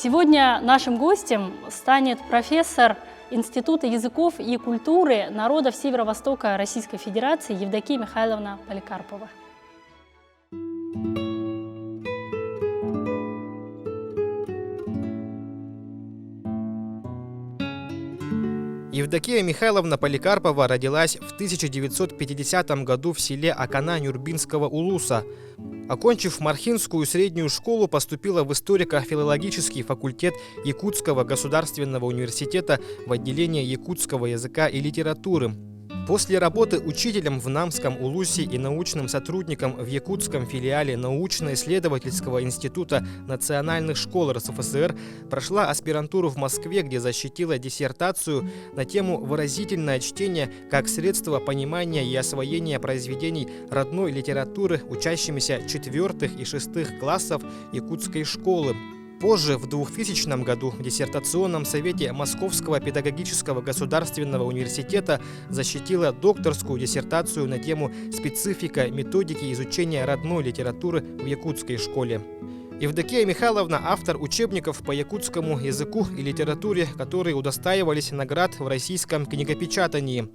Сегодня нашим гостем станет профессор Института языков и культуры народов Северо-Востока Российской Федерации Евдокия Михайловна Поликарпова. Евдокия Михайловна Поликарпова родилась в 1950 году в селе Акана Нюрбинского Улуса. Окончив Мархинскую среднюю школу, поступила в историко-филологический факультет Якутского государственного университета в отделение якутского языка и литературы. После работы учителем в Намском Улусе и научным сотрудником в якутском филиале научно-исследовательского института национальных школ РСФСР прошла аспирантуру в Москве, где защитила диссертацию на тему «Выразительное чтение как средство понимания и освоения произведений родной литературы учащимися четвертых и шестых классов якутской школы». Позже, в 2000 году, в диссертационном совете Московского педагогического государственного университета защитила докторскую диссертацию на тему «Специфика методики изучения родной литературы в якутской школе». Евдокия Михайловна – автор учебников по якутскому языку и литературе, которые удостаивались наград в российском книгопечатании.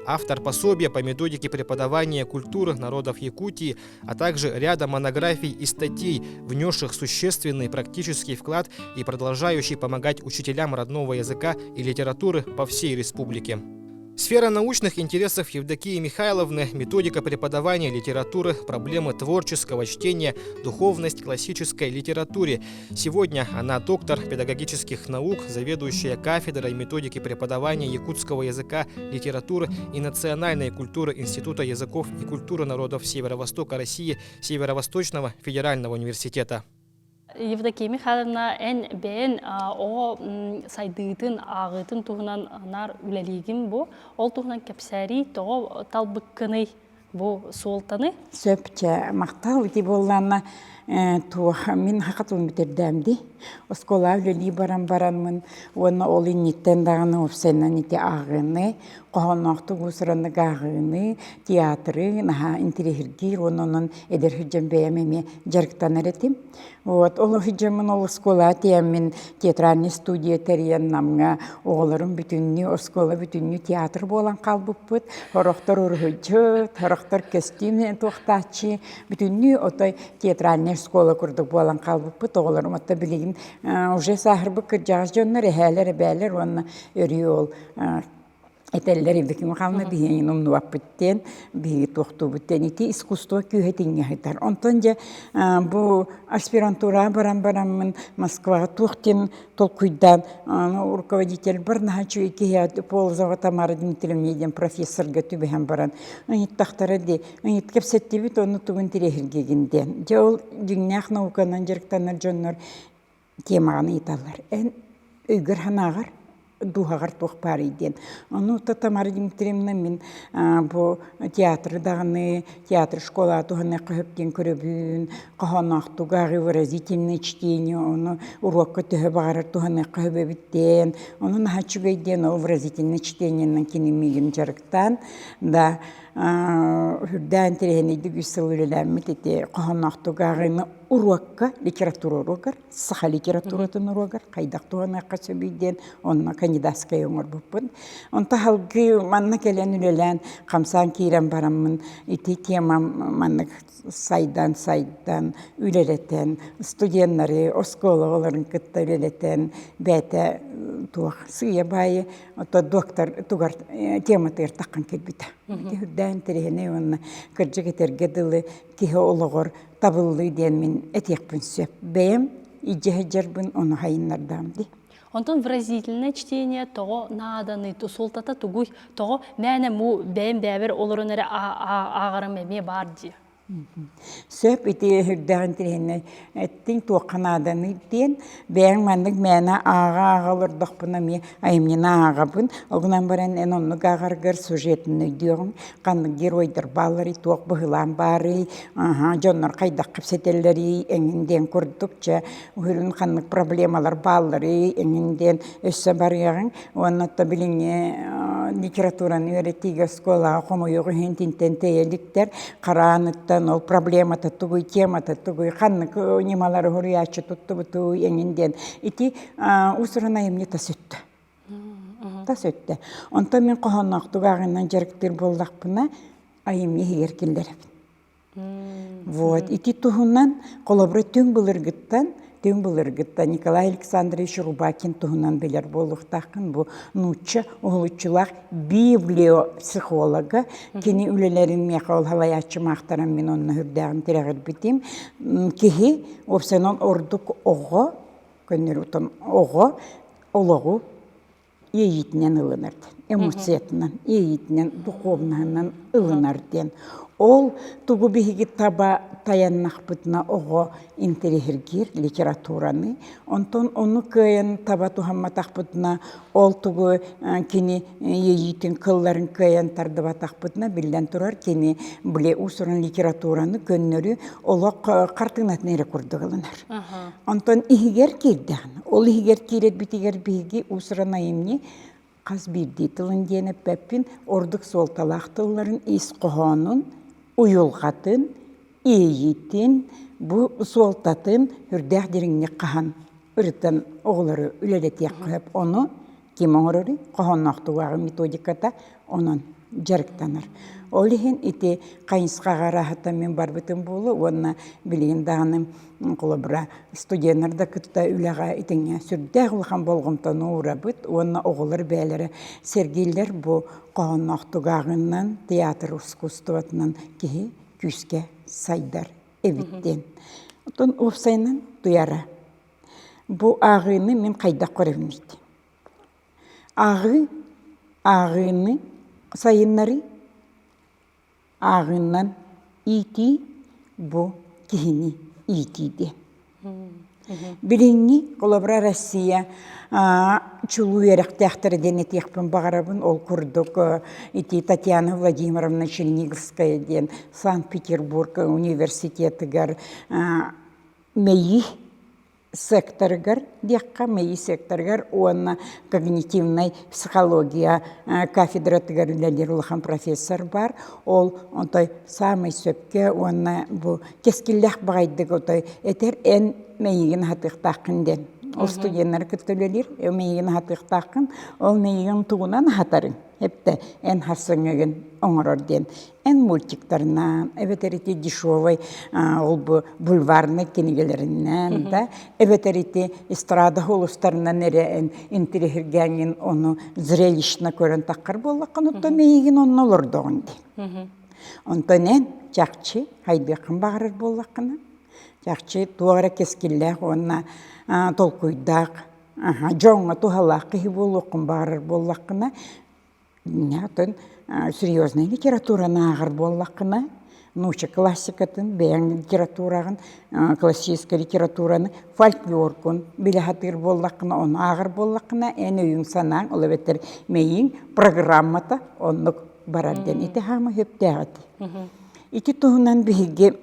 Автор пособия по методике преподавания культуры народов Якутии, а также ряда монографий и статей, внесших существенный практический вклад и продолжающий помогать учителям родного языка и литературы по всей республике. Сфера научных интересов Евдокии Михайловны – методика преподавания литературы, проблемы творческого чтения, духовность классической литературе. Сегодня она доктор педагогических наук, заведующая кафедрой методики преподавания якутского языка, литературы и национальной культуры Института языков и культуры народов Северо-Востока России Северо-Восточного федерального университета. Евдокия Михайловна эн бэйэн оҕо сайдыытын, ааҕыытын туһунан наар үлэлиигин бу. Ол туһунан кэпсээрий, тоҕо талбыккыный бу суолтаны? Сөп чэ, махтал ити буоллаана туох мин хакатун бүтэрдэм ди. Оскуола үлэлии баран баранмын уонна ол инниттэн даҕаны уопсайынан ити ааҕыыны, хоһоонноохтук уусураннык ааҕыыны, театры наһаа интириэһиргиир уонна онон эдэр сылдьан бэйэм эмиэ дьарыктанар этим. Вот, ол сылдьаммын ол оскуолаҕа тиийэммин театральный студия тэрийэн Намҥа оҕолорум бүтүннүү оскуола бүтүннүү театр буолан хаалбыппыт. Сорохтор уруһуйдьут, сорохтор көстүүм туохтааччы, бүтүннүү отой театральная школа курдук буолан хаалбыппыт. Оҕолорум оттон билигин уже сааһырбыт кырдьаҕас дьоннор эһээлэр, эбээлэр уонна өрүү ол этэллэр Евдокия Михайловна биһигини умнубаппыт диэн биһиги туохтуубут диэн ити искусство күүһэ тиҥҥэ сытар. Онтон дьэ бу аспирантураҕа баран бараммын Москваҕа туох диэн толкуйдаан руководитель бар наһаа үчүгэй киһи Полозова Тамара Дмитриевна диэн профессорга түбэһэн баран ыйыттахтара дии ыйыт кэпсэттибит ону тугун тирэһиргигин диэн. Дьэ ол дьиҥнээх науканан дьарыктанар дьоннор темаҕын ыйыталлар. Эн өйгөр-санааҕар, дууһаҕар туох баарый диэн. Ону Тамара Дмитриевна мин бу театры даҕаны, театр школа туһаныахха сөп диэн көрөбүн, хоһооноохтук ааҕыы выразительное чтение, ону уруокка төһө баҕарар туһаныахха сөп эбит диэн, ону наһаа үчүгэй диэн ол выразительное чтениенэн кини миигин дьарыктаан, да үрдээн интэриэһинэйдик үс сыл үлэлээммит ити хоһооноохтук ааҕыыны уруокка литература уруогар саха литературатын уруогар хайдах туһаныахха сөбүй диэн онно кандидатскай оҥорбуппун. Онто салгыы манна кэлэн үлэлээн хамсаан киирэн бараммын ити темам маннык сайдан-сайдан үлэлэтэн студеннары оскуола оҕолорун кытта үлэлэтэн бэйэтэ туох сыыйа баайы ото доктор тугар тематыгар таххан кэлбитэ. Ити үрдээн интэриэһинэй уонна кырдьык этэргэ дылы киһи олоҕор табыллыы диэн мин этиэхпин сөп. Бэйэм илдьэ сылдьарбын ону хайыннардаам дии. Онтон выразительное чтение тоҕо нааданы суолтата тугуй? Тоҕо мээнэ му бэйэм бэйэбэр олорон эрэ ааҕарым эмиэ баар дии. Сөп ити үрдээх интэриэһинэй эттиҥ туохха нааданый диэн бэйэҥ маннык мээнэ ааҕа-ааҕа олордохпуна эмиэ айымньыны ааҕабын. Ол гынан баран эн оннук ааҕаргар сюжетын өйдүөҕүҥ, ханнык геройдар баалларый, туох быһылаан баарый, аһа, дьоннор хайдах кэпсэтэллэрий эҥин диэн курдук чэ үһүрүн ханнык проблемалар баалларый эҥин диэн өссө барыаҕыҥ. Уонна то билиҥҥи литератураны үөрэтиигэ оскуолаҕа хомойуох иһин тинтэн тэйэ иликтэр, харааныттан. ырытан ол проблемата тугуй, темата тугуй, ханнык ньымалары суруйааччы туттубутуй эҥин диэн ити уус-уран айымньы тас өттө. Тас өттө. Онтон мин хоһоонноохтук ааҕынан дьарыктыыр буоллахпына, айымньы иһигэр киллэрэбин. Вот ити туһунан холобура түҥ былыргыттан түҥ былыргыттан Николай Александрович Рубакин туһунан билэр буолуохтааххын. Бу нуучча уһулуччулаах библиопсихолога. Кини үлэлэрин миэхэ ол халайааччым аахтаран мин онно үрдээҕин тирэҕирбитим. Киһи уопсайынан ордук оҕо көннөрү оҕо олоҕу иэйиитинэн ылынар диэн, эмоциятынан, иэйиитинэн, духовнаһынан ылынар диэн. Ол тугу биһиги таба тайаннахпытына оҕо интэриэһиргиир литератураны, онтон ону кыайан таба туһамматахпытына, ол тугу кини иэйиитин кылларын кыайан тардыбатахпытына, биллэн турар, кини били уус-уран литератураны көннөрү олох хартыынатын эрэ курдук ылынар. Онтон иһигэр киирдэҕинэ, ол иһигэр киирэрбитигэр биһиги уус-уран айымньы хас биирдии тылын диэн эппэппин, ордук суолталаах тылларын ис хоһоонун, уйулҕатын, иэйиитин, бу суолтатын үрдээх дириҥник хаһан ырытан оҕолору үлэлэтиэххэ сөп. Ону ким оҥороруй? Хоһоонноохтук ааҕыы методиката онон дьарыктанар. Ол иһин ити хайысхаҕа арааһыттан мин барбытым буолуо уонна билигин даҕаны холобура студеннар да кытта үлэҕэ итиҥҥэ сүрдээх улахан болҕомтону уурабыт уонна оҕолор бэйэлэрэ сэргииллэр бу хоһоонноохтук ааҕыынан театр искусствотынан киһи күүскэ сайдар эбит диэн. Оттон уопсайынан туйара. Бу ааҕыыны мин хайдах көрөбүнүй? Ааҕыы, ааҕыыны сайыннарыы, ааҕыынан иитии бу киһини иитии диэн. Билиҥҥи, холобура, Россия чулуу үөрэхтээхтэрэ диэн этиэхпин баҕарабын. Ол курдук ити Татьяна Владимировна Черниговская диэн Санкт-Петербург университетыгар мэйии секторыгар диэххэ мэйии секторыгар уонна когнитивнай психология кафедратыгар үлэлиир улахан профессор баар. Ол отой саамай сөпкө уонна бу кэскиллээх баҕайдык отой этэр эн мэйиигин аһатыахтааххын диэн. Ол студеннары кытта үлэлиир мэйиигин аһатыахтааххын, ол мэйиигин тугунан аһатарыҥ эптэ эн харсыҥҥыгын оҥорор диэн. Эн мультиктарынан, эбэтэр ити дешевый ол бу бульварнай кинигэлэринэн да, эбэтэр ити эстрада улустарынан эрэ эн интириэһиргээҥҥин ону зрелищно көрөн таххар буоллаххын, оттон миигин онно олордоҕун дии. Онтон эн чахчы хайдыаххын баҕарар буоллаххына, чахчы туох эрэ кэскиллээх уонна толкуйдаах, дьоҥҥо туһалаах киһи буолуоххун баҕарар буоллаххына, Атын серьезная литератураны ааҕар буоллаххына, нуучча классикатын, бэйэҥ литератураҕын, классическай литератураны, фольклоргун билэ сатыыр буоллаххына, ону ааҕар буоллаххына, эн өйүҥ-санааҥ, ол эбэтэр мэйииҥ программата оннук барар диэн. Ити хаама сөптөөх этэ. Ити туһунан биһиги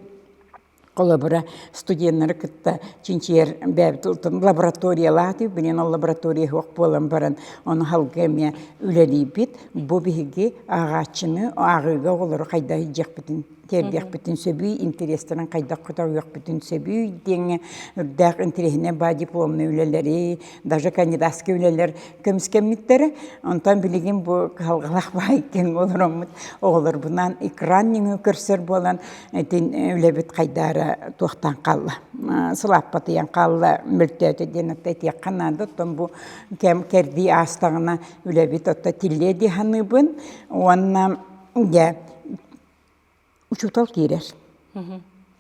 Холобура, студеннары кытта чинчийэр бэйэбит лабораториялаах билин ол лаборатория суох буолан баран, ону халга эмиэ үлэлиибит. Бу биһиги ааҕааччыны ааҕыыга оҕолору хайдах илдьиэхпитин, тиэрдиэхпитин сөбүй, интэриэстэрин хайдах көтөҕүөхпүтүн сөбүй диэҥҥэ үрдээх интэриэһинэй баа дипломнай үлэлэри, даже кандидатскай үлэлэр көмүскэммиттэрэ. Онтон билигин бу кыһалҕалаах баай кэҥ олороммут оҕолорбунаан экран нөҥүө көрсөр буолан Итин үлэбит хайдаара туохтан хаалла, сылааппатыйан хаалла, мөлтөөтө диэн отто этиэххэ наада. Оттон бу кэм кэрдии аастаҕына үлэбит отто тиллиэ дии саныыбын. Уонна дьэ учуутал киирэр.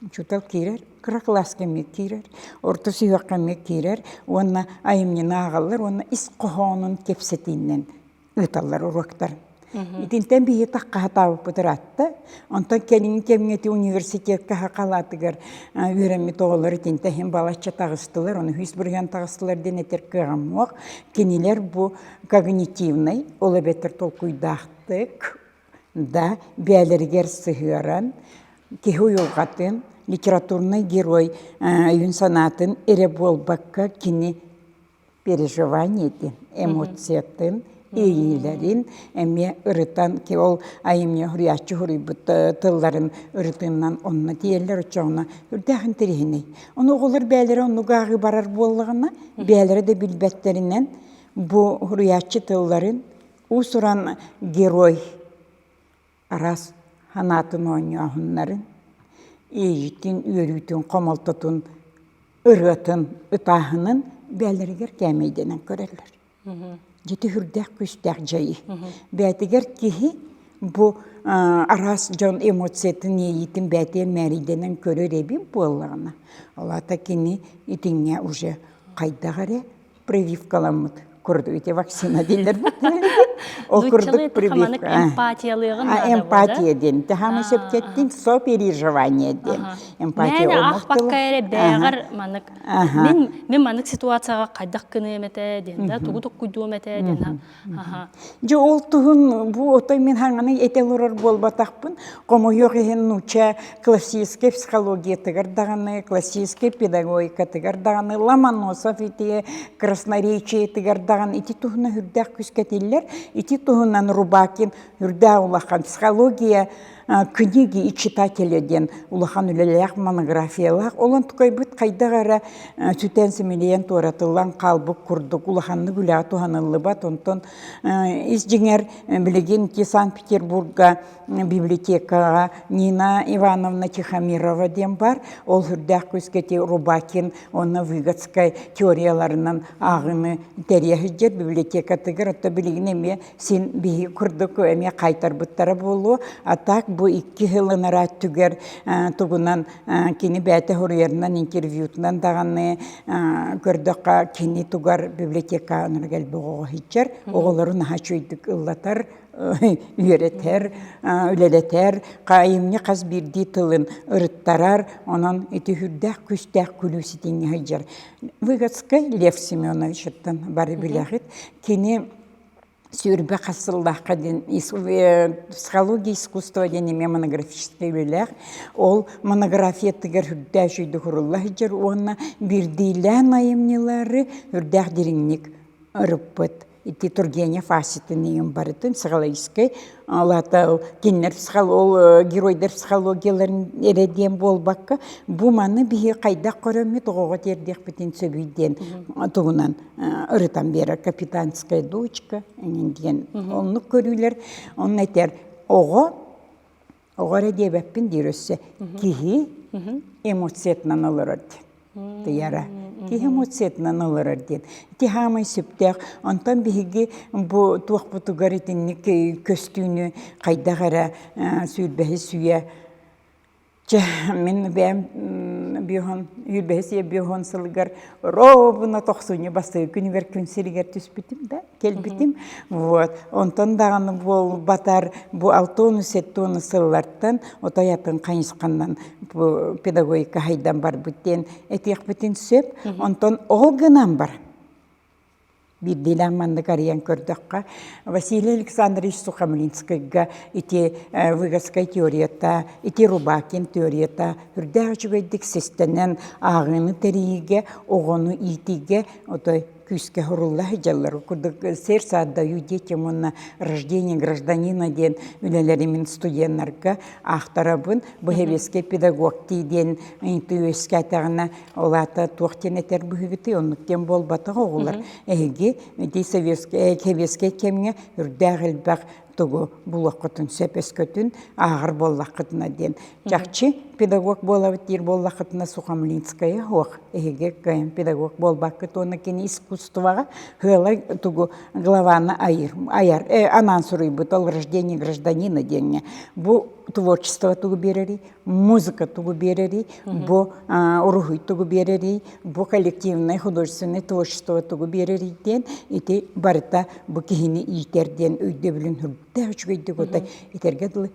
Учуутал киирэр, кыра кылааска эмиэ киирэр, орто сүһүөххэ эмиэ киирэр уонна айымньыны ааҕаллар уонна ис хоһоонун кэпсэтиинэн ыыталлар уруоктар. Итинтэн биһи таххаһатаабыппыт ыраатта. Онтон кэлиҥҥи кэмҥэ ити университекка халаатыгар үөрэммит оҕолор итинтэн иһин балачча таҕыстылар, ону 100% таҕыстылар диэн этэр кыаҕым суох. Кинилэр бу когнитивнай, ол эбэтэр толкуйдаахтык да бэйэлэригэр сыһыаран киһи уйулҕатын, литературнай герой өйүн-санаатын эрэ буолбакка кини переживаниетын, эмоциятын, иэйиилэрин эмиэ ырытан ол айымньы суруйааччы суруйбут тылларын ырытыынан онно тиийэллэр оччоҕуна үрдээх интэриэһинэй. Ону оҕолор бэйэлэрэ оннук ааҕыы барар буоллаҕына бэйэлэрэ да билбэттэринэн бу суруйааччы тылларын уус-уран герой араас санаатын оонньооһуннарын, иэйиитин, үөрүүтүн, хомолтотун, ырыатын, ытааһынын бэйэлэригэр кээмэйдэнэн көрөллөр. Дьити үрдээх күүстээх дьайыы. Бэйэтигэр киһи бу араас дьон эмоциятын, иэйиитин бэйэтигэр мээрийдэнэн көрөр эбит буоллаҕына, ол аата кини итиҥҥэ уже хайдах эрэ прививкаламмыт курдук ити вакцина дииллэр ол курдук прививка эмпатиялыаҕын эмпатия диэн таһаамы сөпкеттин сопереживание диэн эмпатия ахпакка эрэ бэҕэр маннык мин мин маннык ситуацияҕа хайдах гыныам этэ диэн да тугу токкуйдуом этэ диэн Дьэ ол туһун бу отой мин хаҥаны этэ олорор буолбатахпын. Хомойуох иһин нуучча классическай психологиятыгар даҕаны, классическай педагогикатыгар даҕаны, Ломоносов ити красноречиетыгар даҕаны ити туһунан үрдээх күскэтиллэр. Ити туһунан Рубакин үрдээх улахан психология книги и читателя диэн улахан үлэлээх монографиялаах. Ол онтукайбыт хайдах эрэ сүтэн симилийэн туоратыллан хаалбыт курдук улаханнык үлэҕэ туһаныллыбат. Онтон ис дьиҥэр билигин ити Санкт-Петербурга библиотекаҕа Нина Ивановна Тихомирова диэн бар. Ол үрдээх күүскэ Рубакин уонна Выгодскай теорияларынан ааҕыыны тэрийэ сылдьар библиотекатыгар. Оттон билигин эмиэ син биһи курдук эмиэ хайтарбыттара буолуо. А так бу икки сыл ынараа өттүгэр тугунан кини бэйэтэ суруйарынан интервьютунан даҕаны көрдөххө кини тугар библиотека онорог элбэх оҕо сылдьар оҕолору наһаа үчүгэйдик ыллатар үөрэтэр үлэлэтэр айымньы хас биирдии тылын ырыттарар онон ити үрдээх күүстээх күлүү ситиҥҥэ сылдьар Выгодскай Лев Семеновичтан бары билэҕит кини сүүрбэ хас сыллаахха диэн психология искусства диэн эмиэ монографическай үлэлээх. Ол монографиятыгар үрдээх үчүгэйдик урулла сылдьар уонна биирдиилээн айымньылары үрдээх дириҥник ырыппыт. Ити Тургенев Аситын иһин барытын психологическай ол аата кинилэр ол геройдар психологияларын эрэ диэн буолбакка бу маны биһи хайдах көрөммүт оҕоҕо тиэрдиэхпитин сөбүй диэн туһунан ырытан биэрэр капитанская дочка эҥин диэн оннук көрүүлэр онно этэр оҕо оҕо эрэ диэбэппин диир өссө киһи эмоциятынан олорор диэн тыйара киһи эмоциятынан олорор диэн ити хаамай сөптөөх онтон биһиги бу туохпутугар итинник көстүүнү хайдах эрэ сүүрбэһис үйэ Чэ, мин бэйэм биоһон, үүрбэһис ийэ биоһон сылыгар ровно тохсунньу бастакы күнүгэр күн сиригэр түспүтүм да, кэлбитим. Вот. Онтон даҕаны буолбатар бу алтыону сеттуону сыллартан отой атын хайысханнан бу педагогика хайдан барбыт диэн этиэхпитин сөп. Онтон ол гынан баран Биирдиилээх маннык арыйан көрдөххө, Василий Александрович Сухомлинскайга ити Выгодскай теорията, ити Рубакин теорията үрдээх үчүгэйдик систэнэн ааҕыыны тэрийиигэ, оҕону иитиигэ отой күүскэ сурулла сылдьаллар. Курдук «Сердце отдаю детям» уонна «Рождение гражданина» диэн үлэлэри мин студеннарга аахтарабын. Бу сэбиэскэй педагог диэн ыйытыы үөскээтэҕинэ Ол аата туох диэн этэр быһыыгытый, оннук диэн буолбатах оҕолор. Эһиги ити советскай, советскай кэмҥэ үрдээх элбэх тугу булуоххутун сөп өскөтүн ааҕар буоллаххытына диэн. Чахчы педагог буолабыт диир буоллаххытына Сухомлинская суох. Эһиги кыайан педагог буолбаккыт уонна кини искусствоҕа сыала тугу главаны айыр, айар, э, анаан суруйбут ол рождение гражданина диэҥҥэ. Бу творчество тугу биэрэрий? музыка тугу биэрэрий, бу уруһуй тугу биэрэрий, бу коллективнай художественный творчество тугу биэрэрий диэн ити барыта бу киһини иитэр диэн өйдөбүлүн үрдээх үчүгэйдик отой этэргэ дылы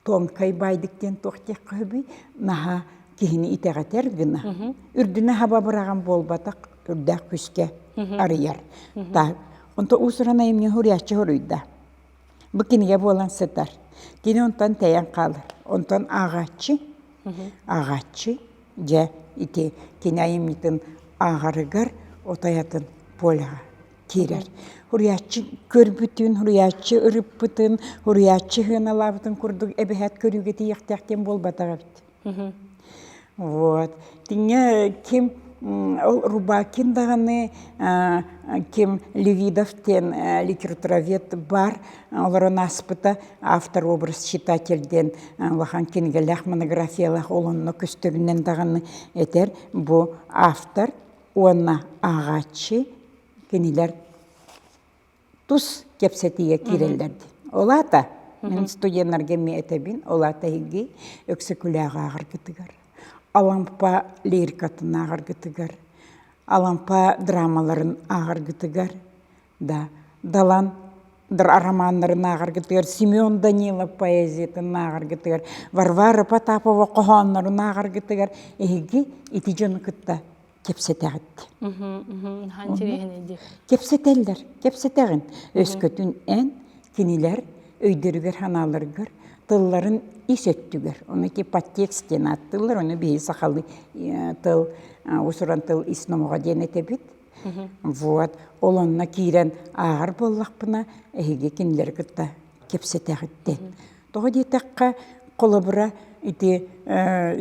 тонкай байдык диэн туох диэххэ сөбүй наһаа киһини итэҕэтэр гына үрдүнэ хаба быраҕан буолбатах үрдээх күүскэ арыйар так онто уус-уран айымньы суруйааччы суруйда Бу кинигэ буолан сытар. Кини онтон тэйэн хаалар. Онтон ааҕааччы, ааҕааччы дьэ ити кини айымньытын ааҕарыгар отой атын поляҕа. киирэр. Хуруйааччы көрбүтүн, хуруйааччы ырыппытын, хуруйааччы сыаналаабытын курдук эбэһээт көрүүгэ тиийиэхтээх диэн буолбатах эбит. Вот. Тиҥэ ким ол Рубакин даҕаны ким Левидов диэн литературовед бар олорон ааспыта автор образ читатель диэн улахан кинигэлээх монографиялаах ол онно көстөрүнэн даҕаны этэр бу автор уонна ааҕааччы кинилэр тус кэпсэтиигэ киирэллэр диэн. Ол аата мин студеннарга эмиэ этэбин, ол аата эһиги Өксөкүлээх ааҕаргытыгар, Алампа лирикатын ааҕаргытыгар, Алампа драмаларын ааҕаргытыгар, да, Далан романнарын ааҕаргытыгар, Семен Данилов поэзиятын ааҕаргытыгар, Варвара Потапова хоһооннорун ааҕаргытыгар эһиги ити дьону кытта кэпсэтэҕит. Кэпсэтэллэр, кэпсэтэҕин. Өскөтүн эн кинилэр өйдөрүгэр-санааларыгар тылларын ис өттүгэр, ону ити подтекст диэн ааттыыллар, ону биһи сахалыы тыл, уус-уран тыл ис номоҕо диэн этэбит. Вот, ол онно киирэн ааҕар буоллахпына, эһиги кинилэри кытта кэпсэтэҕит Тоҕо диэтэххэ, холобура, ити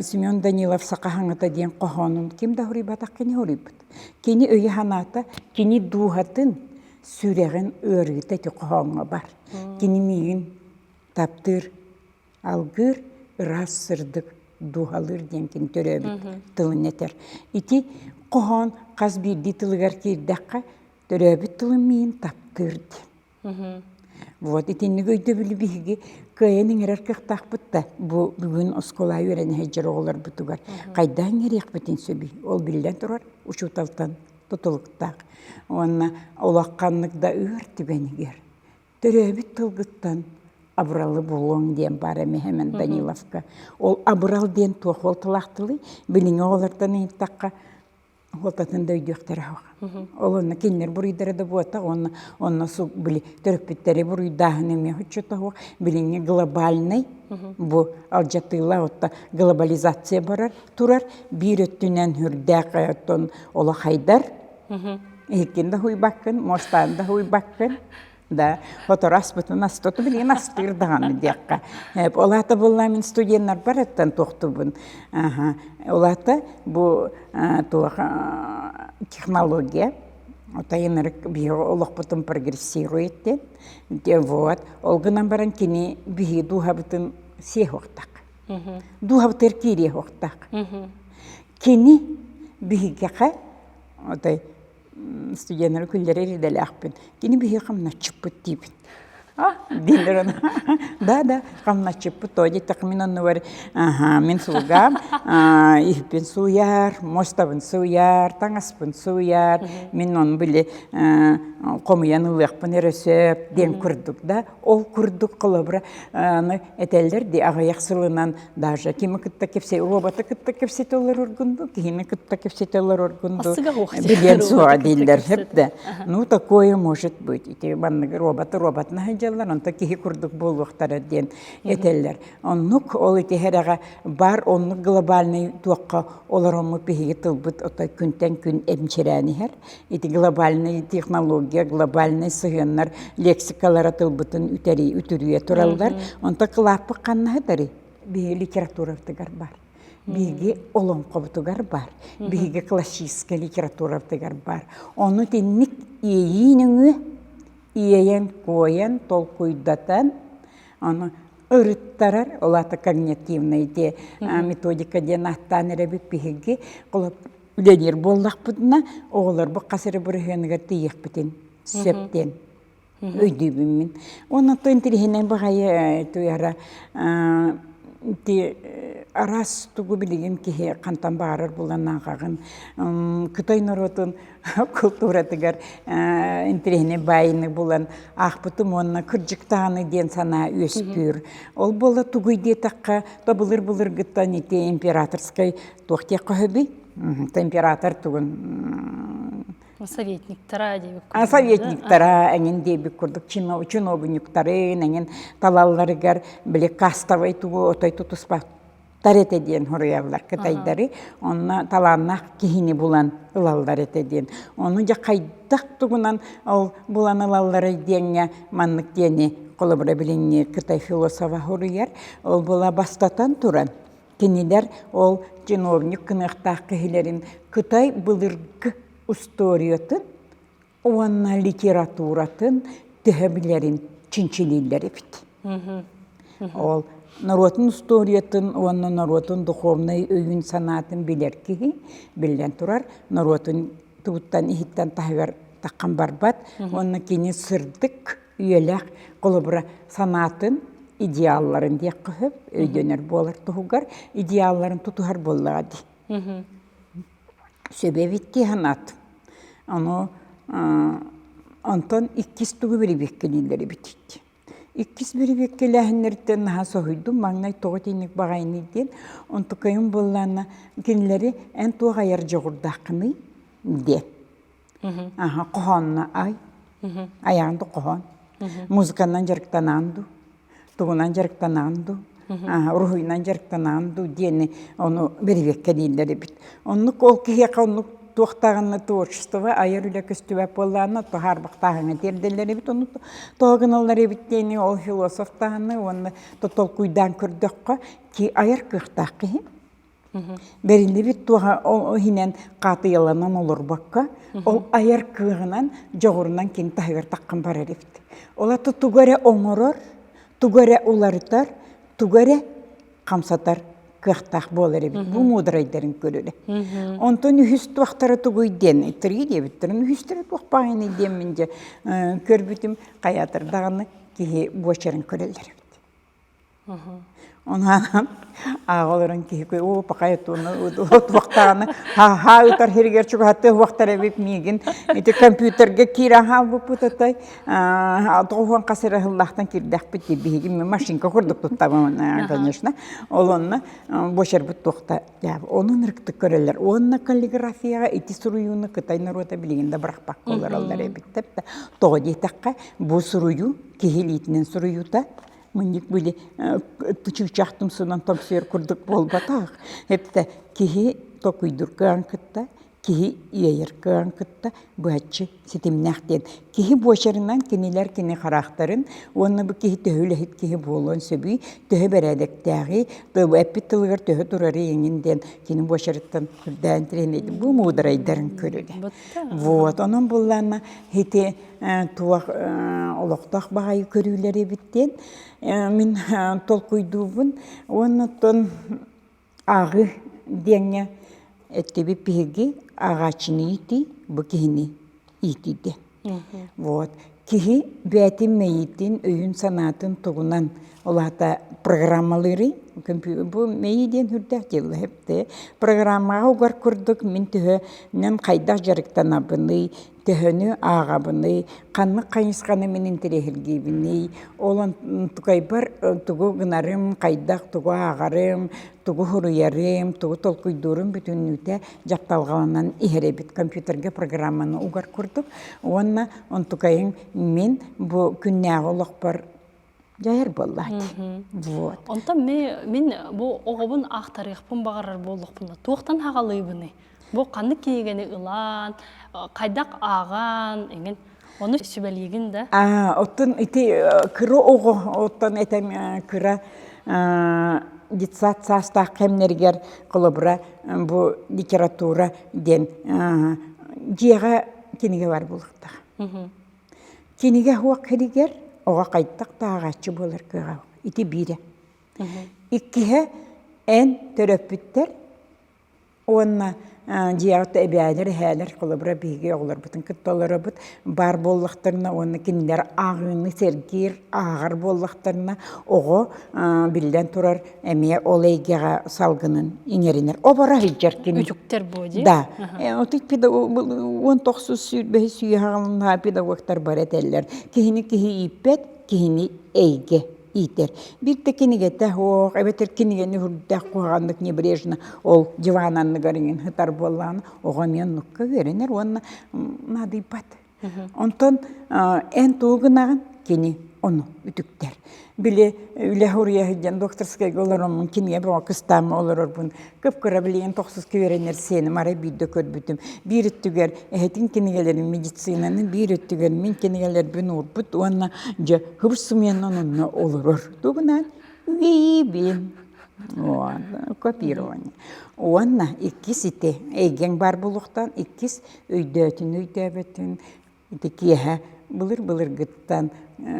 Семен Данилов «Саха хаҥата» диэн хоһоонун ким да хоруйбатах кини хоруйбут. Кини өйө-санаата, кини дууһатын, сүрэҕин ыарыыта ити хоһооҥҥо бар. Кини миигин таптыыр, алгыыр, ыраас сырдык дууһалыыр диэн кини төрөөбүт тылын этэр. Ити хоһоон хас биирдии тылыгар киирдэххэ, төрөөбүт тылын миигин таптыыр диэн. Вот итинник өйдөбүлү биһиги кыайан иҥэрэр кыахтаахпыт да бу бүгүн оскуола үөрэнэ сылдьар оҕолорбутугар хайдах иҥэриэхпитин сөбүй? Ол биллэн турар учууталтан тутулуктаах. Уонна улаханнык да ыар түгэнигэр төрөөбүт тылгыттан абыралы булуоҥ диэн баар эмиэ Хэмэн Даниловка. Ол абырал диэн туох ол тылаахтылый? Билиҥҥи оҕолортон ыйыттахха Уолтатын да өйдүөхтэрэ суох. Ол онно кинилэр буруйдара да буотах, уонна онно били төрөппүттэри буруйдааһын эмиэ оччото суох. Билиҥҥи глобальнай бу алдьатыылаах отто глобализация барар турар. Биир өттүнэн үрдээх оттон олох хайдар. Иһиккин да хуйбаккын, муостаан да хуйбаккын. Да, хотору аспытын астоту билигин астыыр даҕаны диэххэ. Ол аата буолла мин студеннарбар эттэн туохтубун. Ол аата бу туох технология отайынырык биһи олохпутун прогрессирует диэн. Вот. Ол гынан баран кини биһи дууһабытын сиэһуохтах. Дууһабытыгар киириэһуохтах. Кини биһигэхэ отой студеннары күллэрэр идэлээхпин. Кини биһиги хамначчыппыт диибин. Дииллэр ону. Да, да, хамначчыппыт то диэтэххэ мин оннугар мин сулгаам, иһиппин сууйар, муостабын сууйар, таҥаспын сууйар, мин ону били хомуйан ылыахпын эрэ сөп диэн курдук да. Ол курдук холобура аны этэллэр дии аҕыйах сылынан даже кими кытта кэпсэ роботы кытта кэпсэтэ олороргун дуу киһини кытта кэпсэтэ олороргун дуу билиэн суоҕа дииллэр сөп да ну такое может быть ити маннык роботы роботына сылдьаллар онто киһи курдук буолуохтара диэн этэллэр оннук ол ити эрэҕэ бар оннук глобальный туохха олороммут биһиги тылбыт ото күнтэн күн эмчирээн иһэр ити глобальный технология глобальный сыһыаннар лексикалара тылбытын үтэри үтүрүйэ тураллар онто кылааппыт ханна сытарый биһиги литературабытыгар бар биһиги олоҥхобутугар бар биһиги классическай литературабытыгар бар ону итинник иэйии нөҥүө иэйэн-куойан толкуйдатан ону ырыттарар ол аата когнитивный те методика диэн ааттаан эрэбит биһиги үлэлиир буоллахпытына оҕолорбут хас эрэ бырыһыаныгар тиийиэхпитин сөп диэн өйдүүбүн мин. Уонна то интэриэһинэй баҕайы туйара ити араас тугу билигин киһи хантан баҕарар булан ааҕаҕын Кытай норуотун култууратыгар интэриэһинэй баайыны булан аахпытым уонна кырдьыктааны диэн санаа үөскүүр. Ол буола тугуй диэтэххэ, то былыр-былыргыттан ити императорскай туох диэххэ сөбүй? Император тугун Советниктара диэбит курдук. Советниктара эҥин диэбит курдук чиновниктарын эҥин талалларыгар били кастовай тугу отой тутуспат. тар этэ диэн хоруйаллар кытайдары. Онно талааннаах киһини булан ылаллар этэ диэн. Ону дьэ хайдах тугунан ол булан ылалларый диэҥҥэ маннык диэни холобура билиҥҥи кытай философа хоруйар. Ол була бастатан туран кинилэр ол чиновник гыныахтаах киһилэрин Кытай былыргы устуоруйатын уонна литературатын төһө билэрин чинчилииллэр эбит. Ол норуотун устуоруйатын уонна норуотун духовнай өйүн-санаатын билэр киһи, биллэн турар, норуотун тугуттан иһиттэн таһыгар таххан барбат уонна кини сырдык үйэлээх холобура санаатын идеалларын диэххэ сөп, өйдөнөр буолар туһугар идеалларын тутуһар буоллаҕа дии. Сөбөбүт дии санаатым. Ону онтон иккис тугу бирибиэккэлииллэр эбит Иккис бирибиэккэлээһиннэриттэн наһаа соһуйдум, маҥнай тоҕо итинник баҕайыный диэн. Онтукайым буоллаҕына кинилэри эн туох айар дьоҕурдааххыный диэн. Аха, хоһоонно ай. Айаҕын да хоһоон. Музыканан дьарыктанаан дуу, тугунан дьарыктанаан дуу, уруһуйунан дьарыктанаан дуу диэни ону бирибиэккэлииллэр эбит. Оннук ол киһиэхэ оннук туох даҕаны творчество айар үлэ көстүбэт буоллаҕына тоһаарбахтааһыҥҥа тиэрдэллэр эбит ону тоҕо гыналлар эбит диэни ол философ даҕаны уонна толкуйдаан көрдөххө ки айар кыахтаах киһи Бэриллибит туоһа ол иһинэн хаатыйаланан олорбокко, ол айар кыаҕынан, дьоҕурунан кини таһыгар таххан барар эбит. Ол ата тугу эрэ оҥорор, тугу эрэ уларытар, тугу эрэ хамсатар кыахтаах буолар эбит. Бу муударайдарын көрөрө. Онтон үһүс туохтара тугуй диэн, три диэбиттэрин үһүстэрэ туох баайыный диэммин дьэ көрбүтүм, хайаатар даҕаны киһи буочарын көрөллөр эбит. Онон ааҕа олорон киһи оо пахай туохтаҕына ха ытар сиригэр чугаһаттыы уохтар эбит миигин ити компьютерга киирэн хаалбыппыт отой тоҕуһуон хас эрэ сыллаахтан киирдэхпит дии биһиги машинка курдук туттабын конечно ол онно буочарбыт туохта онон ырыктык көрөллөр уонна каллиграфияҕа ити суруйууну кытай норуота билигин да бырахпакка олороллор эбит тоҕо диэтэххэ бу суруйуу киһи илиитинэн суруйуута Мунньук били чыычаах тумсунан тоҥсуйар курдук буолбатах. Эптэ киһи токуйдур кыаҕын кытта, киһи иэйэр кыаҕын кытта быһаччы ситимнээх диэн. Киһи буочарынан кинилэр кини хараахтарын уонна бу киһи төһө үлэһит киһи буолуон сөбүй, төһө бэрээдэктээҕий, эппит тылыгар төһө турарый эҥин диэн кини буочарыттан үрдээн тириэнэйдим. Бу муударайдарын көрүлэ. Вот, онон буллаана ити туох олохтоох баҕайы көрүүлэр эбит диэн мин толкуйдуубун уонна оттон ааҕыы диэҥҥэ эттибит биһиги ааҕааччыны иитии бу киһини иитии диэн вот киһи бэйэтин мэйиитин өйүн-санаатын тугунан ол аата программалыырый бу мэйии диэн сүрдээх дьылла эптэ программаҕа угар курдук мин төһөнөн хайдах дьарыктанабыный төһөнү ааҕабыный, ханнык хайысханы мин интэриэһиргиибиний, ол онтукайбар тугу гынарым, хайдах тугу ааҕарым, тугу суруйарым, тугу толкуйдуурум бүтүннүүтэ дьапталҕаланан иһэр эбит компьютерга программаны угар курдук уонна онтукайым мин бу күннээҕи олохпор дьайар буоллаат. Вот. Онтон мин бу оҕобун аахтарыахпын баҕарар буоллахпына туохтан хаҕалыыбыный? Бу ханнык кинигэни ылан, хайдах ааҕан, эҥин ону сүбэлиигин да? Оттон ити кыра оҕо, оттон этэн кыра детсад саастаах кэмнэригэр холобура бу литература диэн дьиэҕэ кинигэ бар буолуохтаах. Кинигэ суох кэригэр оҕо хайдах да ааҕааччы буолар кыаҕа ити биирэ. Иккиһэ эн төрөппүттэр уонна дьиэҕит эбээлэр, эһээлэр холобура биһиги оҕолорбутун кытта олоробут баар буоллахтарына уонна кинилэр ааҕыыны сэргиир, ааҕар буоллахтарына оҕо биллэн турар эмиэ ол эйгэҕэ салгынын иҥэринэр. Оборо сылдьар кини. Үтүктэр буо дии. Да. 19 сүүрбэһис үйэ хаҕылыннаҕа педагогтар бары этэллэр. Киһини киһи ииппэт, киһини эйгэ иитэр. Биир да кинигэтэ суох, эбэтэр кинигэни үрдээх куһаҕаннык небрежно ол диван анныгар иҥин сытар буоллаҕына, оҕо эмиэ оннукка үөрэнэр уонна наадыйбат. Онтон эн тугу гынаҕын? Кини. ону үтүктэр. Били үлэ суруйа сылдьан докторскайга олороммун кинигэ бөҕө кыстааммын олорорбун кып-кыра билигин тохсуска үөрэнэр сиэним арай биирдэ көрбүтүм. Биир өттүгэр эһэтин кинигэлэрин медицинаны, биир өттүгэр мин кинигэлэрбин уурбут уонна дьэ хыбыс-сымыйанан онно олорор. Тугунан үгэйиибин. Копирование. Уонна иккис ити эйгэҥ баар буолуохтаах, иккис өйдөөтүн өйдөөбөтүн ити киэһэ былыр-былыргыттан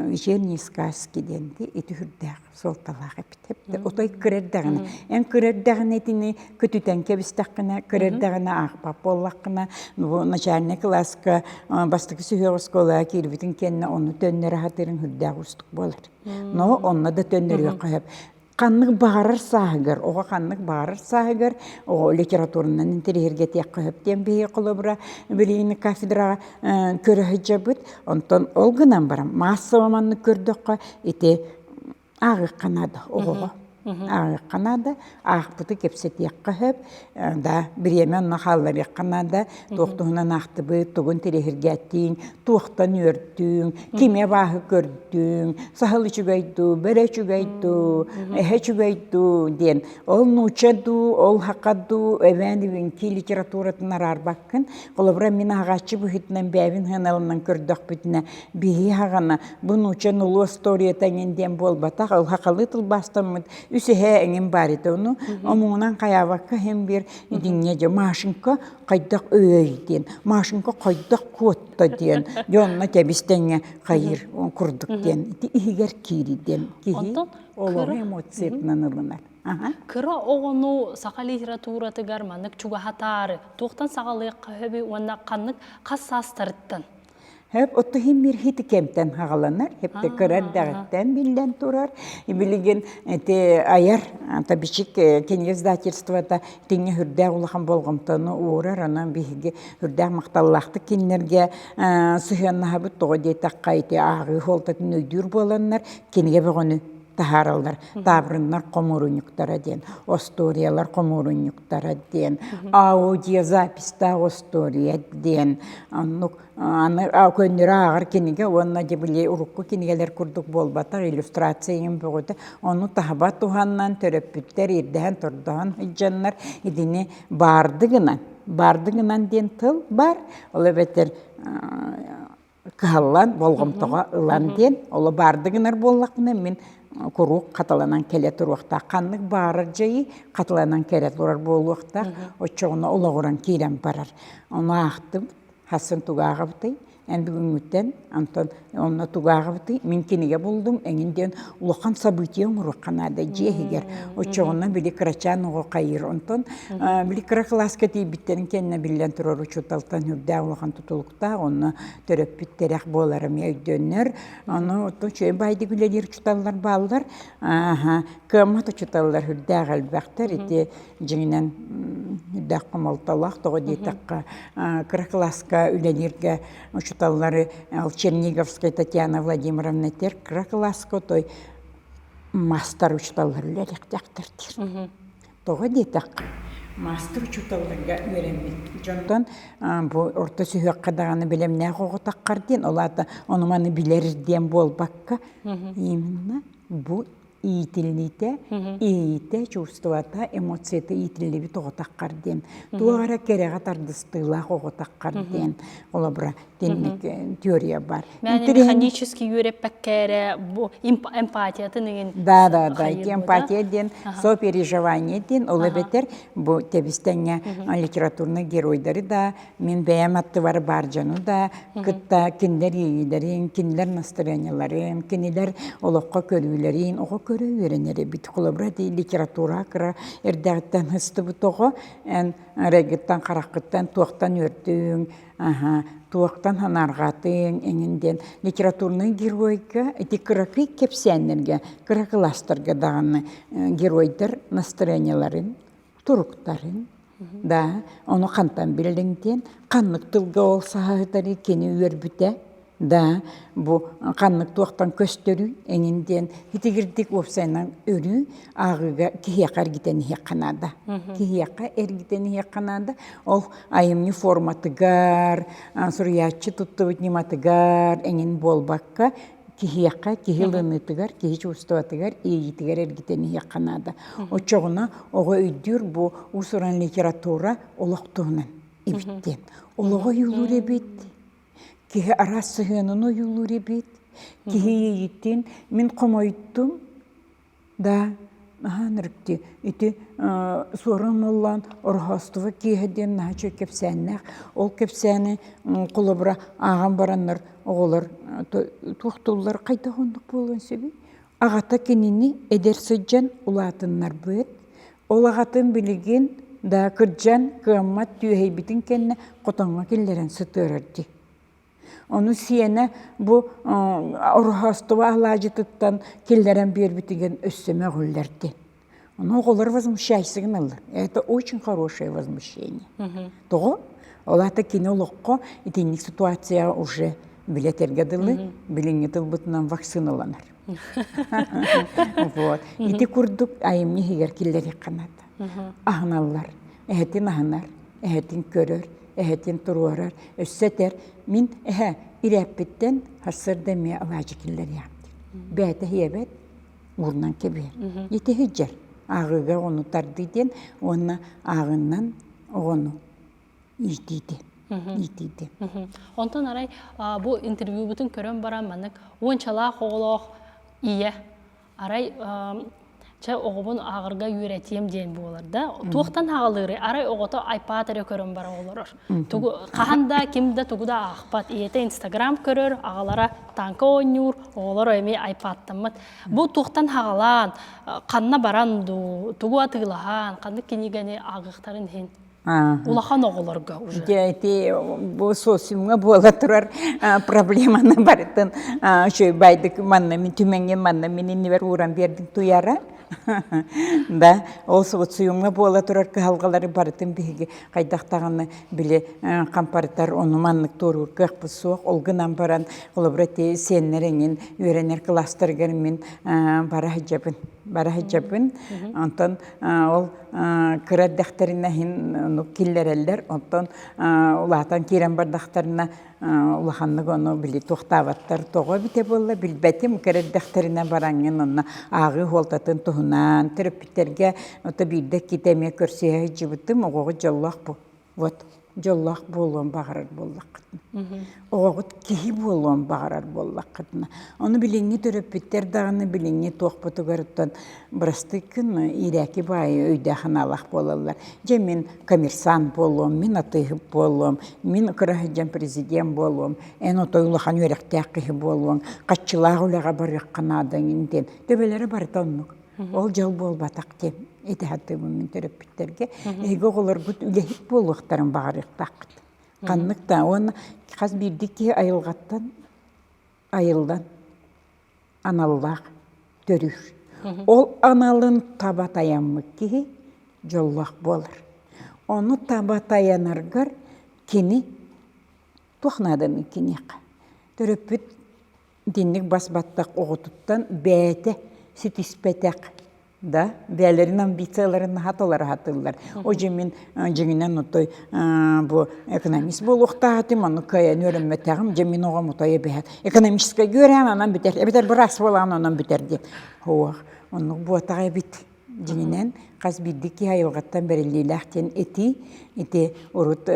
вечерние сказки диэн ити үрдээх суолталаах эбит. Отой кырэрдэҕинэ, эн кырэрдэҕинэ итини көтүтэн кэбистэххинэ, кырэрдэҕинэ аахпат буоллаххына, бу начальнай кылааска бастакы сүһүөх оскуолаҕа киирбитин кэннэ ону төннөрө сатыырыҥ үрдээх уустук буолар. Но онно да төннөрүөххэ сөп. Ханнык баҕарар сааһыгар, оҕо ханнык баҕарар сааһыгар оҕо литературанан интэриэһиргэтиэххэ сөп диэн биһиги холобура билигин кафедраҕа көрө сылдьабыт. Онтон ол гынан баран маассаба маннык көрдөххө ити ааҕыахха наада оҕоҕо. Ааҕыахха наада, аахпыты кэпсэтиэххэ сөп, да бириэмэ онно хаалларыахха наада, туох туһунан аахтыбыт, тугун тириһиргээттиҥ, туохтан үөрдүҥ, кими абааһы көрдүҥ, саһыл үчүгэй дуу, бөрө үчүгэй дуу, эһэ үчүгэй дуу диэн ол нуучча дуу, ол саха дуу, эбээн үҥкүү литературатын араарбаккын. Холобура, мин ааҕааччы быһыытынан бэйэбин сыаналанан көрдөхпүтүнэ, биһи хаҕана бу нуучча нулу остуоруйата эҥин диэн буолбатах, ол сахалыы тылбаастаммыт үс эһэ эҥин баар этэ. Ону омугунан хайаабакка иһин биир итиннэ дьэ Машенька хайдах өй диэн, Машенька хайдах куотта диэн, дьэ онно тэбис-тэҥҥэ хайыыр курдук диэн, ити иһигэр киири диэн киһи олоҕу эмоциятынан ылынар. Кыра оҕону саха литературатыгар маннык чугаһатаары туохтан саҕалыахха сөбүй уонна ханнык хас саастарыттан? Хөп отто химмир хити кэмтэн хаҕаланар, хепте кыра эрдэҕиттэн биллэн турар. Билигин ити айар табичик кинигэ издательствота итинҥэ үрдээх улахан болҕомтону уурар, онон биһиги үрдээх махталлаахтык кинилэргэ сыһыаннаһабыт тоҕо диэтэххэ ити ааҕыы суолтатын өйдүүр буоланнар кинигэ бөҕөнү таһаараллар. Таабырыннар хомуурунньуктара диэн, остуоруйалар хомуурунньуктара диэн, аудиозаписьтаах остуоруйа диэн, оннук аны көннөрү ааҕар кинигэ уонна дьэ били урукку кинигэлэр курдук буолбатах иллюстрация иҥин бөҕөтө ону таһаба туһанан төрөппүттэр ирдэһэн тордоһон сылдьаннар итини баарды гынан баарды гынан диэн тыл бар ол эбэтэр кыһаллан болҕомтоҕо ылан диэн оло баарды гынар буоллахпына мин куруук хатыланан кэлэ туруохтаах ханнык баарар дьайыы хатыланан кэлэ турар буолуохтаах оччоҕуна олоҕуран киирэн барар ону аахтым Хассын тугу ааҕабытый? Эн бүгүҥҥүттэн, онтон онно тугу ааҕабытый? Мин кинигэ буллум, эҥин диэн улахан событие оҥоруохха наада дьиэ иһигэр. Оччоҕуна били кырачаан оҕо хайыыр. Онтон били кыра кылааска тиийбиттэрин кэннэ биллэн турар учууталтан үрдээх улахан тутулуктаах, онно төрөппүт тирэх буолара эмиэ өйдөнөр. Ону оттон үчүгэй баайдык үлэлиир учууталлар бааллар. Ааһа, кыаммат учууталлар үрдээх элбэхтэр. Ити дьиҥинэн үрдээх хомолтолоох тоҕо диэтэххэ кыра кылааска үлэлииргэ учууталлары Черниговская Татьяна Владимировна этэр кыра кылааска отой маастар учууталлар үлэлиэхтээхтэр диир. Тоҕо диэтэххэ маастар учууталларга үөрэммит дьонтон бу орто сүһүөххэ даҕаны бэлэмнээх оҕо таххар диэн ол аата ону маны билэр диэн буолбакка именно бу иитиллиитэ, иэйиитэ, чувствота, эмоцията иитиллибит оҕо таххар диэн, туох эрэ кэрэҕэ тардыстыылаах оҕо таххар диэн, холобура, тинник теория бар. Механически үөрэппэккэ эрэ бу эмпатиятын иҥин Да, да, да, ити эмпатия диэн сопереживание диэн, ол эбэтэр бу тэбистэҥҥэ литературный геройдары да, Мин бэйэм аттыбар баар дьону да кытта кинилэр иэйиилэрин, кинилэр настырыанньаларын, кинилэр олоххо көрүүлэрин оҕо көрө үөрэнэр эбит. Холобура, ити литература кыра эрдэҕиттэн сыстыбыт оҕо эн ырайгыттан, хараххыттан туохтан үөрдүҥ, аһа, туохтан санаарҕаатыҥ эҥин диэн литературнай геройга ити кыракый кэпсээннэргэ, кыра кылаастарга даҕаны геройдар настырыанньаларын туруктарын да ону хантан биллиҥ диэн ханнык тылга ол саһаһытары кини үөрбүтэ да бу ханнык туохтан көстөрүй эҥин диэн итигирдик уопсайынан өрүү ааҕыыга киһиэхэ эргитэн иһиэххэ наада киһиэхэ эргитэн иһиэххэ наада ол айымньы форматыгар суруйааччы туттубут ньыматыгар эҥин буолбакка. Киһиэхэ, киһи ылыныытыгар, киһи чувствотыгар, иэйиитигэр эргитэн иһиэххэ наада. Оччоҕуна оҕо өйдүүр бу уус-уран литература олох туһунан эбит диэн. Олоҕу ойуулуур эбит, киһи араас сыһыанын ойуулуур эбит, киһи иэйиитин мин хомойдум, Да, наһаа ынырык Ити Суорун Омоллоон Ороһоостуба киэһэ диэн наһаа үчүгэй кэпсээннээх. Ол кэпсээни холобура ааҕан бараннар оҕолор туохтууллар хайдах оннук буолуон сөбүй? Аҕата кинини эдэр сылдьан улаатыннарбыт. Ол аҕатын билигин да кырдьан кыаммат түөһэйбитин кэннэ хотоҥҥо киллэрэн сытыарар дии. Ону сиэнэ бу Ороһоостуба алаадьытыттан киллэрэн биэрбитигэр өссө мөҕүллэрди. Ону оҕолор возмущайся гыналлар. Это очень хорошее возмущение. Тоҕо? Ол аата кини олоххо итинник ситуацияҕа уже билэтэргэ дылы билиҥҥи тылбытынан вакциналанар. Вот. Ити курдук айымньы иһигэр киллэриэххэ наада. Аһыналлар. Эһэтин аһынар, эһэтин көрөр, эһэтин туруорар, өссө этэр, мин эһэ ирээппиттэн сарсыарда эмиэ алаадьы киллэриэҕим диир. Бэйэтэ иһиэбэт, уурунан кэбиһэр. Ити сылдьар. Ааҕыыга оҕону тардыы диэн уонна ааҕыннан оҕону иитиити. Иитиити. Онтон арай бу интервьюбутун көрөн баран маннык уончалаах оҕолоох ийэ арай чэ оҕобун ааҕарга үөрэтиэм диэн буолар да туохтан аҕалыырый арай оҕото айпад эрэ көрөн бара олорор тугу хаһан да ким да тугу да аахпат ийэтэ инстаграм көрөр аҕалара танка оонньуур оҕолоро эмиэ айпадтаммыт бу туохтан хаҕалаан ханна баран дуу тугу атыылаһан ханнык кинигэни ааҕыахтарын иһин улахан оҕолорго уже. Дьэ ити бу социумҥа буола турар проблеманы барытын үчүгэй байдык манна мин түмэҥҥэ манна мин иннибэр ууран биэрдиҥ туйара. Да, ол социумҥа буола турар кыһалҕалары барытын биһиги хайдах даҕаны били хампарытар ону маннык туоруур кыахпыт суох. Ол гынан баран холобура ити сиэннэр эҥин үөрэнэр кылаастарыгар мин бара сылдьабын. Бара сылдьабын. Онтон ол кыра эрдэхтэринэ иһин ону киллэрэллэр, оттон улаатан киирэн бардахтарына улаханнык ону били туохтаабаттар тоҕо эбитэ буолла билбэтим кыра эрдэхтэринэ бараҥҥын онно ааҕыы суолтатын туһунан төрөппүттэргэ ото биирдэ иккитэ эмиэ көрсүһэ сылдьыбытым оҕоҕут дьоллоох бу Вот дьоллоох буолуон баҕарар буоллаххытына. Оҕоҕут киһи буолуон баҕарар буоллаххытына. Ону билиҥҥи төрөппүттэр даҕаны билиҥҥи туохпутугар бырастыы гын иирээки баайы өйдөөх-санаалаах буолаллар. Дьэ мин коммерсант буолуом, мин атыыһыт буолуом, мин кыра сылдьан президент буолуом, эн отой улахан үөрэхтээх киһи буолуоҥ, хаччылаах үлэҕэ барыахха наада диэн. Төбөлөрө барыта оннук. Ол дьол буолбатах диэн этэ сатыыбын мин төрөппүттэргэ. Эһиги оҕолоргут үлэһит буолуохтарын баҕарыахтааххыт. Ханнык да уонна хас биирдии киһи айылҕаттан айыллан аналлаах төрүүр. Ол аналын таба тайаммыт киһи дьоллоох буолар. Ону таба тайанаргар кини туох нааданы киниэхэ? Төрөппүт Итинник бас-баттах оҕотуттан бэйэтэ ситиспэтэх да бэйэлэрин амбицияларын наһаа толоро сатыыллар. О дьэ мин дьиҥинэн отой бу экономист буолуохтаах этим, ону кыайан үөрэммэтэҕим, дьэ мин оҕом отой эбэһээт экономическайга үөрээн онон бүтэр, эбэтэр быраас буолаҕын онон бүтэр диэн. Суох, оннук буотах эбит. Дьиҥинэн, хас биирдии киһи айылҕаттан бэриллиилээх диэн этии. Ити урут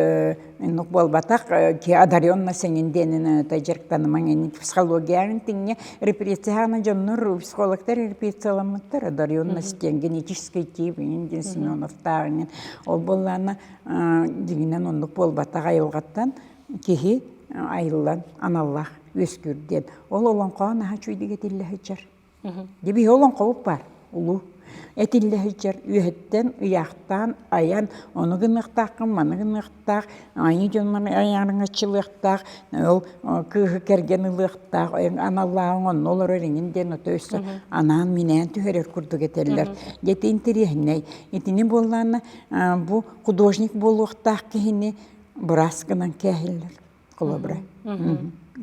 оннук буолбатах, киһи одаренна сэҥин диэнин дьарыктанымаҥ ини психологияҕын тиҥҥэ репрессияны дьоннор психологтар репрессияламмыттар одаренность диэн генетический тип иҥин диэн Семеновтаах иҥин ол буоллаана дьиҥинэн оннук буолбатах айылҕаттан киһи айыллан аналлаах үөскүүр диэн ол олоҥхоҕо наһаа үчүгэйдик этиллэ сылдьар Дьэ олоҥхобут баар улуу. Этиллэ сылдьар үөһэттэн ыйаахтаан айан ону гыныахтааххын, маны гыныахтаах, айыы дьоннор айаарыҥаччылыахтаах, ол кыыһы кэргэн ылыахтаах, аналлааҕыҥ онно олорор иҥин диэн ото өссө анаан-минээн түһэрэр курдук этэллэр. Дьэ ити интэриэһинэй. Итини буоллаҕына бу художник буолуохтаах киһини быраас гынан кээһиллэр. Холобура,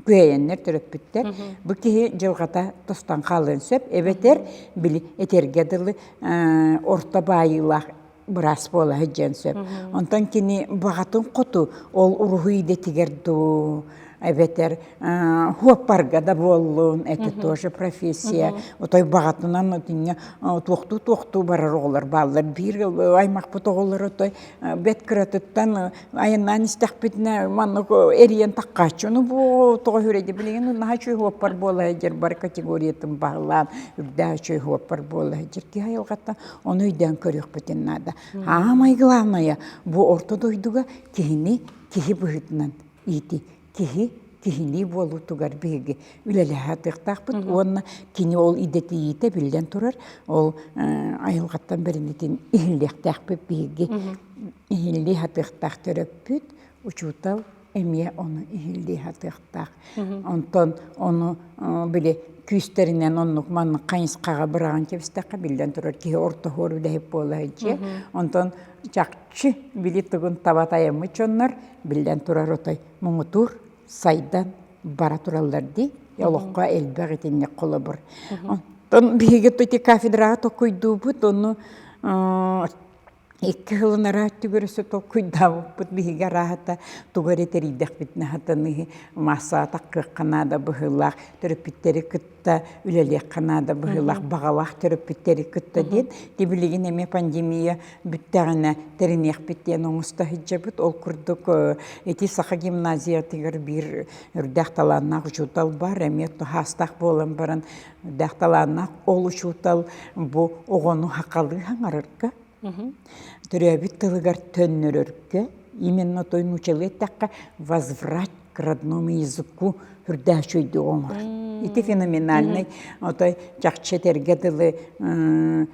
күһэйэннэр төрөппүттэр бу киһи дьылҕата тостон хаалыан сөп, эбэтэр били этэргэ дылы орто баайыылаах быраас буола сылдьыан сөп. Онтон кини баҕатын хоту ол уруһуй идэтигэр дуу, Эбэтэр хуоппарга да буоллун, это тоже профессия. Отой баҕатынан отинҥэ туохтуу-туохтуу барар оҕолор бааллар. Биир аймахпыт оҕолоро отой бэт кыратыттан айаннаан истэхпитинэ маннык эрийэн таккааччы. Ону бу тоҕо үрэди билигин наһаа үчүгэй хуоппар буола сылдьар бары категориятын баһылаан үрдээх үчүгэй хуоппар буола сылдьар киһи айылҕаттан ону өйдөөн көрүөхпүтүн наада. Аамай главное бу орто дойдуга киһини киһи быһыытынан иити киһи киһилии буолуутугар биһиги үлэлэһэ сатыахтаахпыт уонна кини ол идэтийиитэ биллэн турар ол айылҕаттан бэринитин иһиллиэхтээхпит биһиги иһиллии сатыахтаах төрөппүт учуутал эмиэ ону иһиллии сатыахтаах онтон ону били күүстэринэн оннук маннык хайысхаҕа быраҕан кэбистэххэ биллэн турар киһи ортоһуор үлэһит буола сылдьыа онтон чахчы били тугун таба тайаммыт дьоннор биллэн турар отой муҥутуур сайдан бара тураллар дии олоххо элбэх итинник холобур онтон биһиги ити кафедраҕа токуйдуубут ону Икки сылын араа өттүгэр өссө толкуйдаабыппыт биһиги арааһата тугу эрэ тэрийдэхпитинэ сатаныһы маассаҕа таххыахха наада быһыылаах, төрөппүттэри кытта үлэлиэххэ наада быһыылаах, баҕалаах төрөппүттэри кытта диэн. Ти билигин эмиэ пандемия бүттэҕинэ тэриниэхпит диэн оҥосто сылдьабыт. Ол курдук ити Саха гимназиятыгар биир үрдээх талааннаах учуутал бар, эмиэ хаастаах буолан баран үрдээх талааннаах ол учуутал бу оҕону сахалыы саҥарарга Төрөөбүт тылыгар төннөрөргө, именно той нуучалыы эттэххэ, возврат к родному языку үрдээх үчүгэйдик оҥорор. Ити феноменальный, отой чахчы этэргэ дылы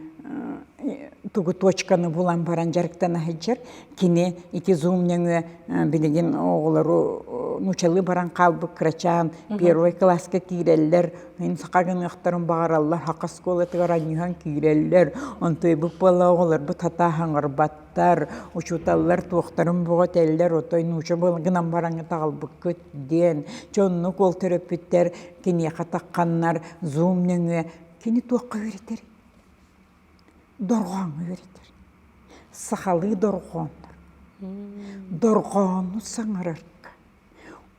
тугу точканы булан баран дьарыктана сылдьар. Кини ити зум нөҥүө билигин оҕолору нуучалыы баран хаалбыт кырачаан первый класска киирэллэр, Мин саха гыныахтарын баҕараллар, саха оскуолатыгар анньыһан киирэллэр. Онтуйбут буола оҕолорбут хата хаҥырбаттар, учууталлар туохтарын бөҕө этэллэр, отой нууча гынан бараҥҥыт аҕалбыккыт диэн. Чэ оннук ол төрөппүттэр киниэхэ тахханнар зум нөҥүө кини туохха үөрэтэр? Дорҕооҥҥо үөрэтэр. Сахалыы дорҕооннор. Дорҕоону саҥарарга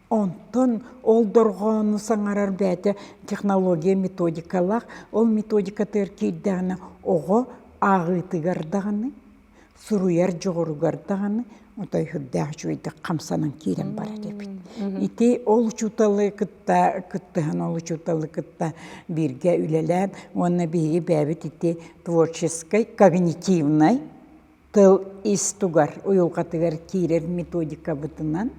Онтон ол дорҕоону саҥарар бэйэтэ технология методикалаах, ол методикатыгар киирдэҕинэ оҕо ааҕыытыгар даҕаны, суруйар дьоҕуругар даҕаны отой сүрдээх үчүгэйдик хамсанан киирэн барар эбит. Ити ол учууталы кытта кыттыһан ол учууталы кытта бииргэ үлэлээн уонна биһиги бэйэбит ити творческай, когнитивнай тыл ис тугар уйулҕатыгар киирэр методикабытынан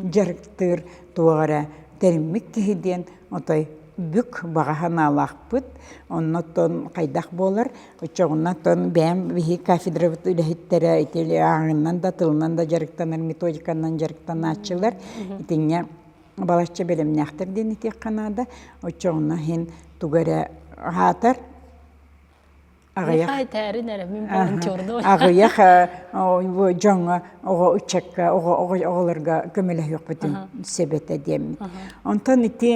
дьарыктыыр туох эрэ тэриммит киһи диэн отой бүк баҕа санаалаахпыт. Оннотон хайдах буолар? Оччоҕунатон бэйэм биһи кафедрабыт үлэһиттэрэ ити ааҕыннан да тылынан да дьарыктанар методиканан дьарыктанааччылар итинҥэ балачча бэлэмнээхтэр диэн этиэххэ наада. Оччоҕуна иһин тугу эрэ аһаатар аҕыйах этээрин эрэ мин волонтердуу аҕыйах дьоҥҥо оҕо ыччакка оҕо оҕолорго көмөлөһүөхпүтүн сөп этэ диэммит. Онтон ити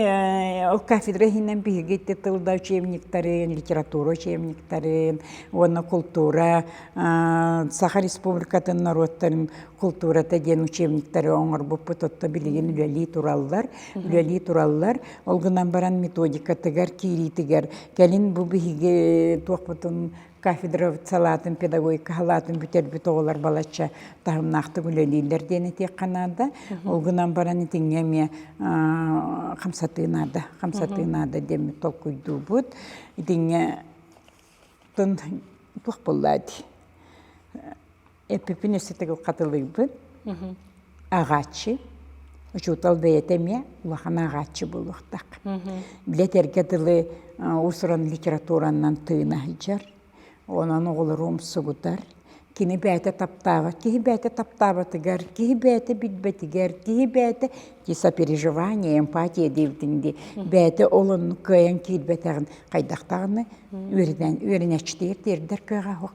ол кафедра иһинэн биһиги ити тыл да учебниктарын, литература учебниктарын уонна култуура Саха Республикатын норуоттарын култуурата диэн учебниктары оҥорбуппут отто билигин үлэлии тураллар, үлэлии тураллар. Ол гынан баран методикатыгар киириитигэр кэлин бу биһиги туохпутун кафедра салаатын, педагогика салаатын бүтэрбит оҕолор балачча таһымнаахтык үлэлииллэр диэн этиэххэ наада. Ол гынан баран итиҥҥэ эмиэ хамсатыы наада, хамсатыы наада диэммит толкуйдуубут. Итиҥҥэ туох буолла дии Эппиппин өссө төгүл хатылыыбын. Ааҕааччы, учуутал бэйэтэ эмиэ улахан ааҕааччы буолуохтаах. Билэ этэргэ дылы уус-уран литературанан тыына сылдьар, онон оҕолору умсугутар. Кини бэйэтэ таптаабат, киһи бэйэтэ таптаабатыгар, киһи бэйэтэ билбэтигэр, киһи бэйэтэ сопереживание, эмпатия диэбитин дии, бэйэтэ ол оннук кыайан киирбэтэҕин хайдах даҕаны үөрэнэн үөрэнээччитигэр тиэрдэр кыаҕа суох.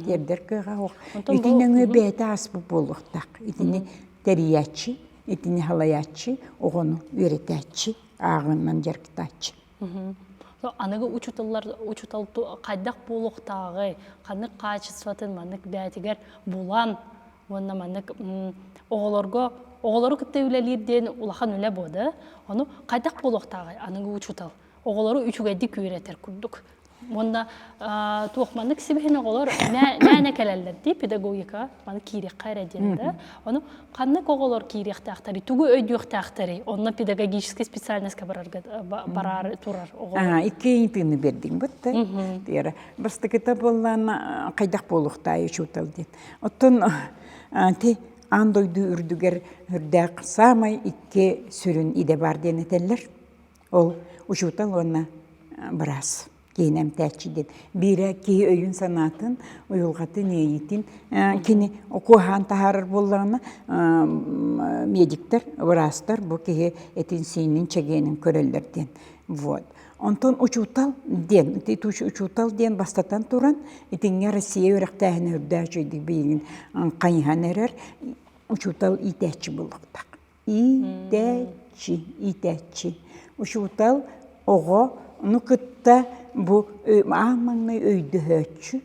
Тиэрдэр кыаҕа суох. Ити нөҥүө бэйэтэ ааспыт буолуохтаах. Итини тэрийээччи, итини салайааччы, оҕону үөрэтээччи, ааҕыынан дьарыктааччы. Аныгы учууталлар учуутал хайдах буолуохтааҕый, ханнык хаачыстыбатын маннык бэйэтигэр булан. Уонна маннык оҕолорго оҕолору кытта үлэлиир диэн улахан үлэ буода. Ону хайдах буолуохтааҕый аныгы учуутал? Оҕолору үчүгэйдик үөрэтэр курдук. Уонна туох маннык сибиһин оҕолор мээнэ кэлэллэр дии педагогика маны киириэххэ эрэ диэн да. Ону ханнык оҕолор киириэхтээхтэрий, тугу өйдүөхтээхтэрий? Онно педагогическай специальностька барарга бараары турар оҕолор. Икки тыыны бердиҥ бытта. Бастакыта буоллаана хайдах буолуохтаай учуутал диэн. Оттон ти аан дойду үрдүгэр үрдээх саамай икки сүрүн идэ баар диэн этэллэр. Ол учуутал уонна быраас киһини эмтээччи диэн. Биирэ киһи өйүн-санаатын, уйулҕатын, иэйиитин кини куоһаан таһаарар буоллаҕына, медиктэр, быраастар бу киһи этин-сиинин, чэгиэнин көрөллөр диэн. Вот. Онтон учуутал диэн, учуутал диэн бастатан туран, итиҥҥэ Россия үөрэхтээһинэ үрдээх үчүгэйдик билигин хайыһан эрэр учуутал иитээччи буолуохтаах. Иитээччи, иитээччи. Учуутал оҕону кытта бу аан маҥнай өйдөһөөччү,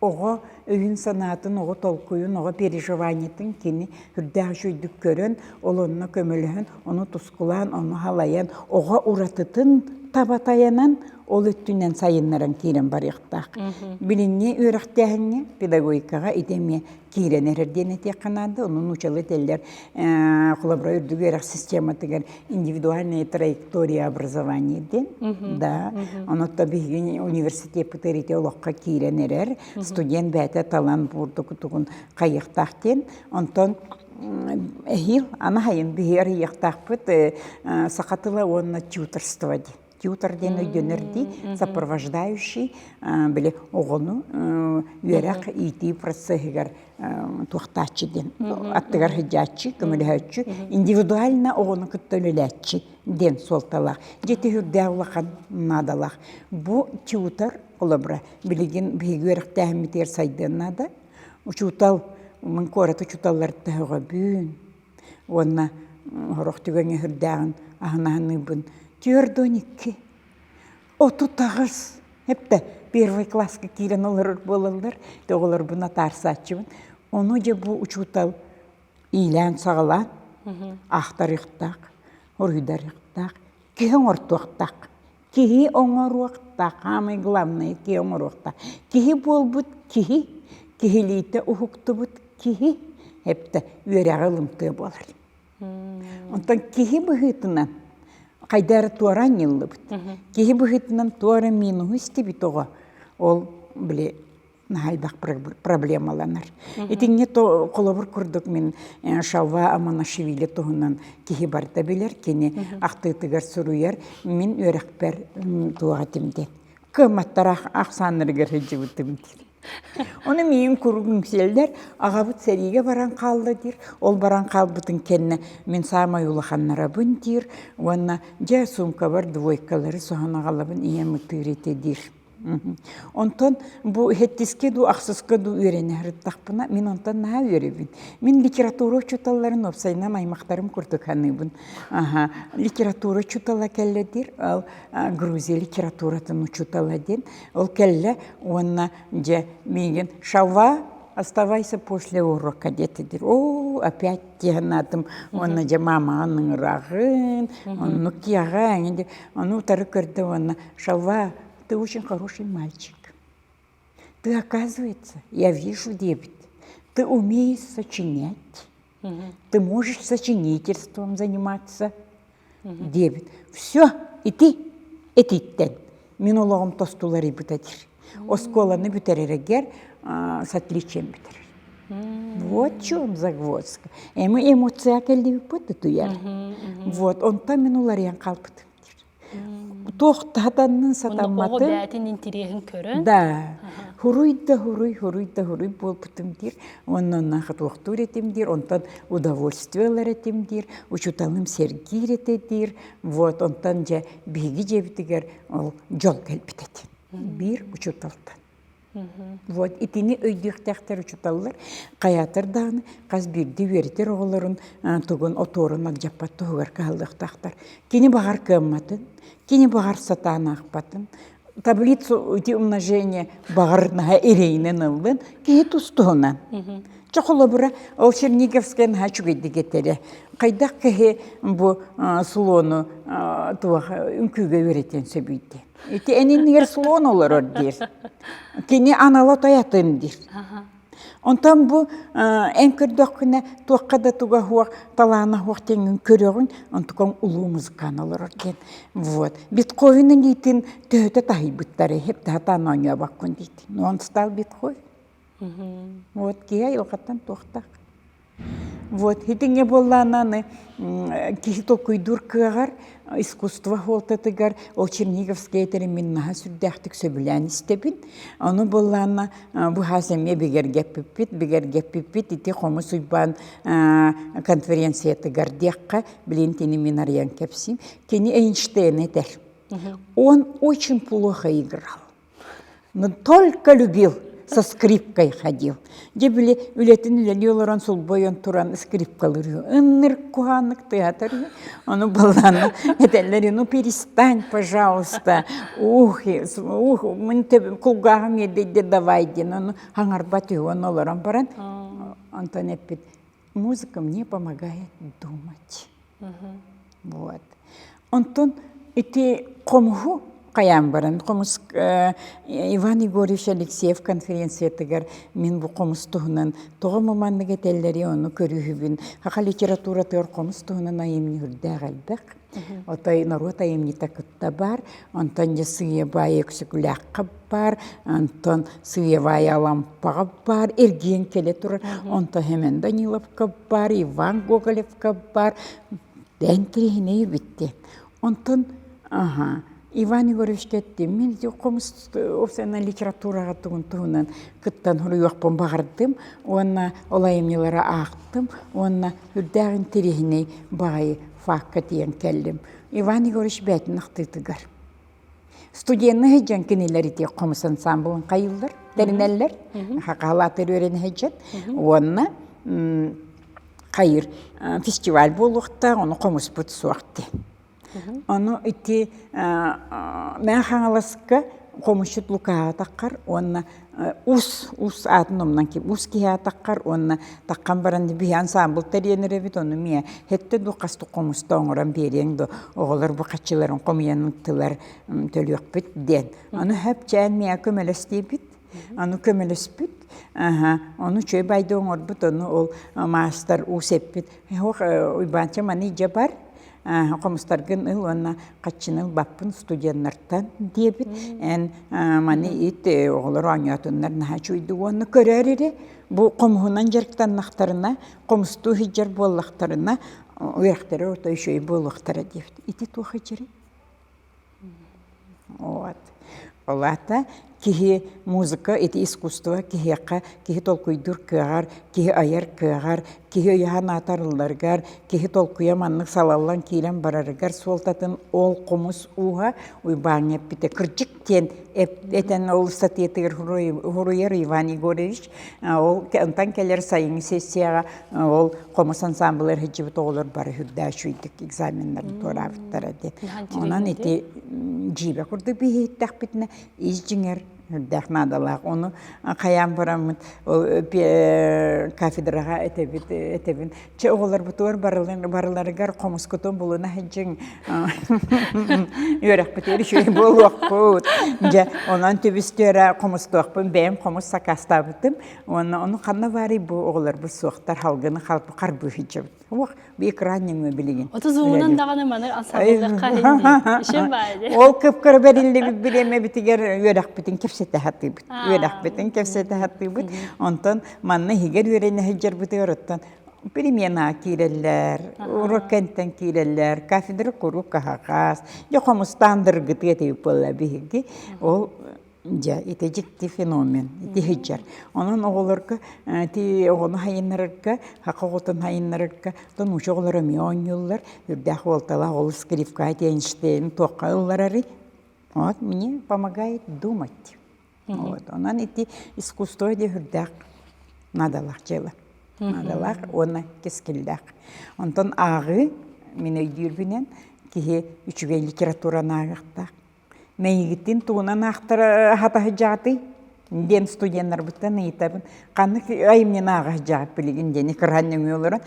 оҕо өйүн-санаатын, оҕо толкуйун, оҕо переживаниетын кини үрдээх үчүгэйдик көрөн, ол онно көмөлөһөн, ону тускулаан, ону халайан, оҕо уратытын таба тайанан, ол өттүнэн сайыннаран киирэн барыахтаах. Билиҥҥи үөрэхтээһиҥҥэ, педагогикаҕа ити эмиэ киирэн эрэр диэн этиэххэ наада. Ону нуучалыы этэллэр, холобура, үрдүк үөрэх систематыгар индивидуальная траектория образования диэн. Да. Онон биһиги университеппытыгар ити олоххо киирэн эрэр. Студент бэйэтэ талан буурдукутугун хайыахтаах диэн. Онтон эһиил аны хайын биһи арыйыахтаахпыт саха тыла уонна тьюторство диэн. Тьютор диэн өйдөнөр дии, сопровождающий били оҕону үөрэх иитии процеһыгар туохтааччы диэн аттыгар сылдьааччы, көмөлөһөөччү, индивидуально оҕону кытта үлэлээччи диэн суолталаах. Дьэ түһүрдээх улахан наадалаах. Бу тьютор холобура билигин биһиги үөрэхтээһиммитигэр сайдыан наада. Учуутал, мин куорат учууталларыттан сөҕөбүн, Уонна сорох түгэҥҥэ сүрдээҕин аһын-аһыныыбын 42, 38 эптэ первый класска киирэн олорор буолаллар. Оҕолорбун атаарсааччыбын. Ону дьэ бу учуутал иилээн-саҕалаан аахтарыахтаах, уруһуйдарыахтаах, киһи оҥортуохтаах. Киһи оҥоруохтаах, самое главное киһи оҥоруохтаах. Киһи буолбут киһи, киһилиитэ уһуктубут киһи эптэ үөрэҕи ылымтыа буолар. Онтон киһи быһыытынан хайда эрэ туора анньыллыбыт. Киһи быһыытынан туора минуһу истибит оҕо ол били наһаа элбэх проблемаланар. Итиннэ холобур курдук мин Шалва Аманашвили туһунан киһи барыта билэр, кини ахтыытыгар суруйар, мин үөрэхпэр туох этим диэн. Кыамматтар ахсааннарыгар сылдьыбытым диир. Ону миигин куруук үҥсэллэр, аҕабыт сэриигэ баран хаалла диир, ол баран хаалбытын кэннэ мин саамай улаханнарабын диир уонна дьэ суумкабар двойкалары соһон аҕалабын ийэм ытыыр этэ диир. Онтон бу сэттискэ дуу, ахсыска дуу үөрэнэ сырыттахпына, мин онтон наһаа үөрэбин. Мин литература учууталларын уопсайынан аймахтарым курдук саныыбын. Аха, литература учуутала кэллэ диир, ол Грузия литературатын учуутала диэн. Ол кэллэ уонна дьэ миигин «Шалва, оставайся после урока» диэтэ диир. Оо, опять диэн уонна дьэ маамаҕын ыҥыраҕын, оннук киэҕэ, ону утары көрдө уонна «Шалва, ты очень хороший мальчик. Ты, оказывается, я вижу, диэбит, ты умеешь сочинять, ты можешь сочинительством заниматься, диэбит. Все, ити этиттэн мин олоҕум тостуларыйбыта диир. Оскуоланы бүтэрэригэр с отличием бүтэрэр. Вот в чем загвоздка. Эми эмоция кэллибиппит утуйар. Вот, онтон мин уларыйан хаалбытым. Туох сатаннын сатамматын. Оҕо бэйэтин интириэһин көрөн. Да. Хуруй да хуруй, хуруй да хуруй буолбутум диир. Онно онно туохтуур этим диир, онтон удовольствие ылар этим диир, учууталым сэргиир этэ диир. Вот, онтон дьэ биһиги дьиэбитигэр ол дьол кэлбит этэ. Биир учууталтан. Вот итини өйдүөхтээхтэр учууталлар хайаатар даҕаны хас биирдии үөрэтэр оҕолорун тугун отуорун алдьаппат туһугар кыһаллыахтаахтар. Кини баҕар кыамматын, кини баҕар сатаан аахпатын, таблицу ити умножение баҕар наһаа эрэйинэн ыллын, киһи тус-туһунан. Чэ холобура, ол Черниговскай наһаа үчүгэйдик этэрэ. Хайдах киһи бу слону туох үҥкүүгэ үөрэтиэн сөбүй диэн. Ити эн иннигэр слон олорор диир. Кини анала тойатын диир. Онтон бу эн көрдөххүнэ туохха да туга суох, талаана суох диэҥҥин көрөҕүн, онтукаҥ улуу музыкант олорор диэн. Вот. Бетховен илиитин төһөтө таһыйбыттары, хептаһатаан оонньообоккун диит. Но он стал Бетховен. Вот киһи айылҕаттан туохтаах. Вот итингэ буоллаана аны киһи толкуйдуур кыаҕар искусство суолтатыгар ол Черниговскай этэрин мин наһаа сүрдээхтик сөбүлээн истэбин. Ону буоллаана бу хаас эмиэ бигэргэппиппит, бигэргэппиппит ити Хомус Уйбаан конференциятыгар диэххэ, билин кини мин арыйан кэпсиим. Кини Эйнштейн этэр. Он очень плохо играл. Но только любил, со скрипкой ходил. Дьэ били үлэтин үлэлии олорон сулбойон туран скрипкалыыр ынныр куһааннык тыатар ону баллааны этэллэр ну перестань пожалуйста ух ух мин кулгааҕым иэдэйдэ давай диэн ону хаҥарбат үһү ону олорон баран онтон эппит музыка мне помогает думать Вот. Онтон ити хомуһу хайаан баран хомус Иван Егорович Алексеев конференциятыгар мин бу хомус туһунан тоҕо маннык этэллэри ону көрүүһүбүн саха литературатыгар хомус туһунан айымньы үрдээх элбэх отой норуот айымньыта кытта баар онтон дьэ сыыйа-баайа Өксөкүлээххэ баар онтон сыыйа-баайа Алампаҕа баар эргийэн кэлэ турар онтон Семен Даниловка баар Иван Гоголевка баар дээн кириһинэй бүттэ онтон аха Иван Егоровичка эттим мин хомус уопсайынан литератураҕа тугун туһунан кыттан суруйуохпун баҕардым уонна ол айымньылары аахтым уонна үрдээх интэриэһинэй баҕайы факка тиийэн кэллим Иван Егорович бэйэтин ахтыытыгар Студенны сылдьан кинилэр ити хомус ансамблын хайыыллар, тэринэллэр, хахалаатыр үөрэнэ сылдьан. Уонна хайыр фестиваль буолуохтаах, ону хомуспут суох диэн. Ону ити Мэҥэ Хаҥаласка хомусчут Лукаҕа таххар уонна ус ус аатын умнан ус киһи атаххар уонна таххан баран биһи ансамбл тэрийэн эрэбит ону миэ хэттэ ду хастык хомуста оҥорон биэриэҥ ду оҕолор бу хаччыларын хомуйан ыттылар төлүөхпүт диэн ону хөп чээн миэ көмөлөс диэбит ону көмөлөспүт ону үчүгэй байды оҥорбут ону ол маастар уус эппит Уйбаанча маны дьэ бар хомустаргын ыл уонна хаччыны ылбаппын студеннартан диэбит эн маны ит оҕолор оонньоотуннар наһаа үчүгэйдик уонна көрөөр эрэ бу хомуһунан дьарыктаннахтарына хомустуу сылдьар буоллахтарына үөрэхтэрэ ото үчүгэй буолуохтара диэбит ити туох ичэрий Вот. Ол аата киһи музыка ити искусство киһиэхэ киһи толкуйдуур кыаҕар, киһи айар кыаҕар, киһи өйө-санаата арылларыгар, киһи толкуйа маннык салаллан киирэн барарыгар суолтатын ол хомус ууһа Уйбааҥҥа эппитэ. Кырдьык диэн этэн ол ыстатыйатыгар суруйар Иван Егорович. Ол онтон кэлэр сайыҥҥы сессияҕа ол хомус ансамблыгар сылдьыбыт оҕолор бары үрдээх үчүгэйдик экзаменнарын туораабыттара диэн. Онон ити дьиибэ курдук биһиттэхпитинэ ис дьиҥэр үрдээх наадалаах. Ону хайаан бараммыт кафедраҕа этэбит этэбин. Чэ оҕолорбутугар барыларыгар хомускутун булуна сылдьыҥ үөрэхпитигэр үчүгэй буолуохпут. Дьэ онон түбүстүөрэ хомустуохпун бэйэм хомус сакаастаабытым. Уонна ону ханна баарый бу оҕолорбут суохтар халгыны харбыы сылдьабыт. Уох, бу экран нөҥүө билигин. Ото зумунан даҕаны маны ансамблыахха иһин Ишен баайы. Ол кып-кыра бэриллибит бириэмэбитигэр үөрэхпитин кэпсэтэ сатыыбыт. Үөрэхпитин кэпсэтэ сатыыбыт. Онтон манна иһигэр үөрэнэ сылдьарбытыгар оттон перемена киирэллэр, уруок кэнтэн киирэллэр, кафедра куруук аһаҕас. Дьэ хомустаан дыргытыы этибит буолла биһиги. Ол Дьэ, ити дьикти феномен, ити сылдьар. Онон оҕолорго ити оҕону хайыннарарга, саха оҕотун хайыннарарга, оттон нуучча оҕолоро эмиэ оонньууллар, үрдээх уолталаах ол скрипка Эйнштейн туохха ылларарый? Вот мне помогает думать. Вот. Онон ити искусство диэ үрдээх наадалаах дьыала. Наадалаах уонна кэскиллээх. Онтон ааҕыы, мин өйдүүрбүнэн, киһи үчүгэй литератураны ааҕыахтаах. Мэйигиттин тугунан аахтара хатаһыдьаатый? Диэн студеннарбыттан ыйытабын. Ханнык айымньыны ааҕа билигин диэн экран нөҥүө олорон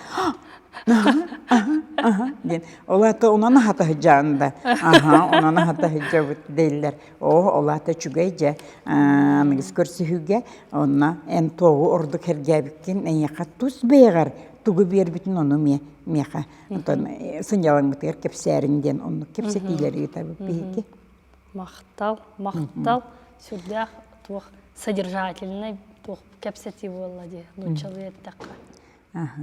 диэн ол аата онон аһата сылдьаҕын да аха онон аһата сылдьабыт дииллэр оо ол аата үчүгэй дьэ аныгыс көрсүһүүгэ онно эн туоҕу ордук сэргээбиккин эйиэхэ тус бэйэҕэр тугу биэрбитин ону эмиэ миэхэ онтон сынньалаҥмытыгар кэпсээриҥ диэн оннук кэпсэтиилэри ыытабыт биһиги Махтал, махтал. Сүрдээх туох содержательнай туох кэпсэтии буолла дии нууччалыы эттэххэ. Аха.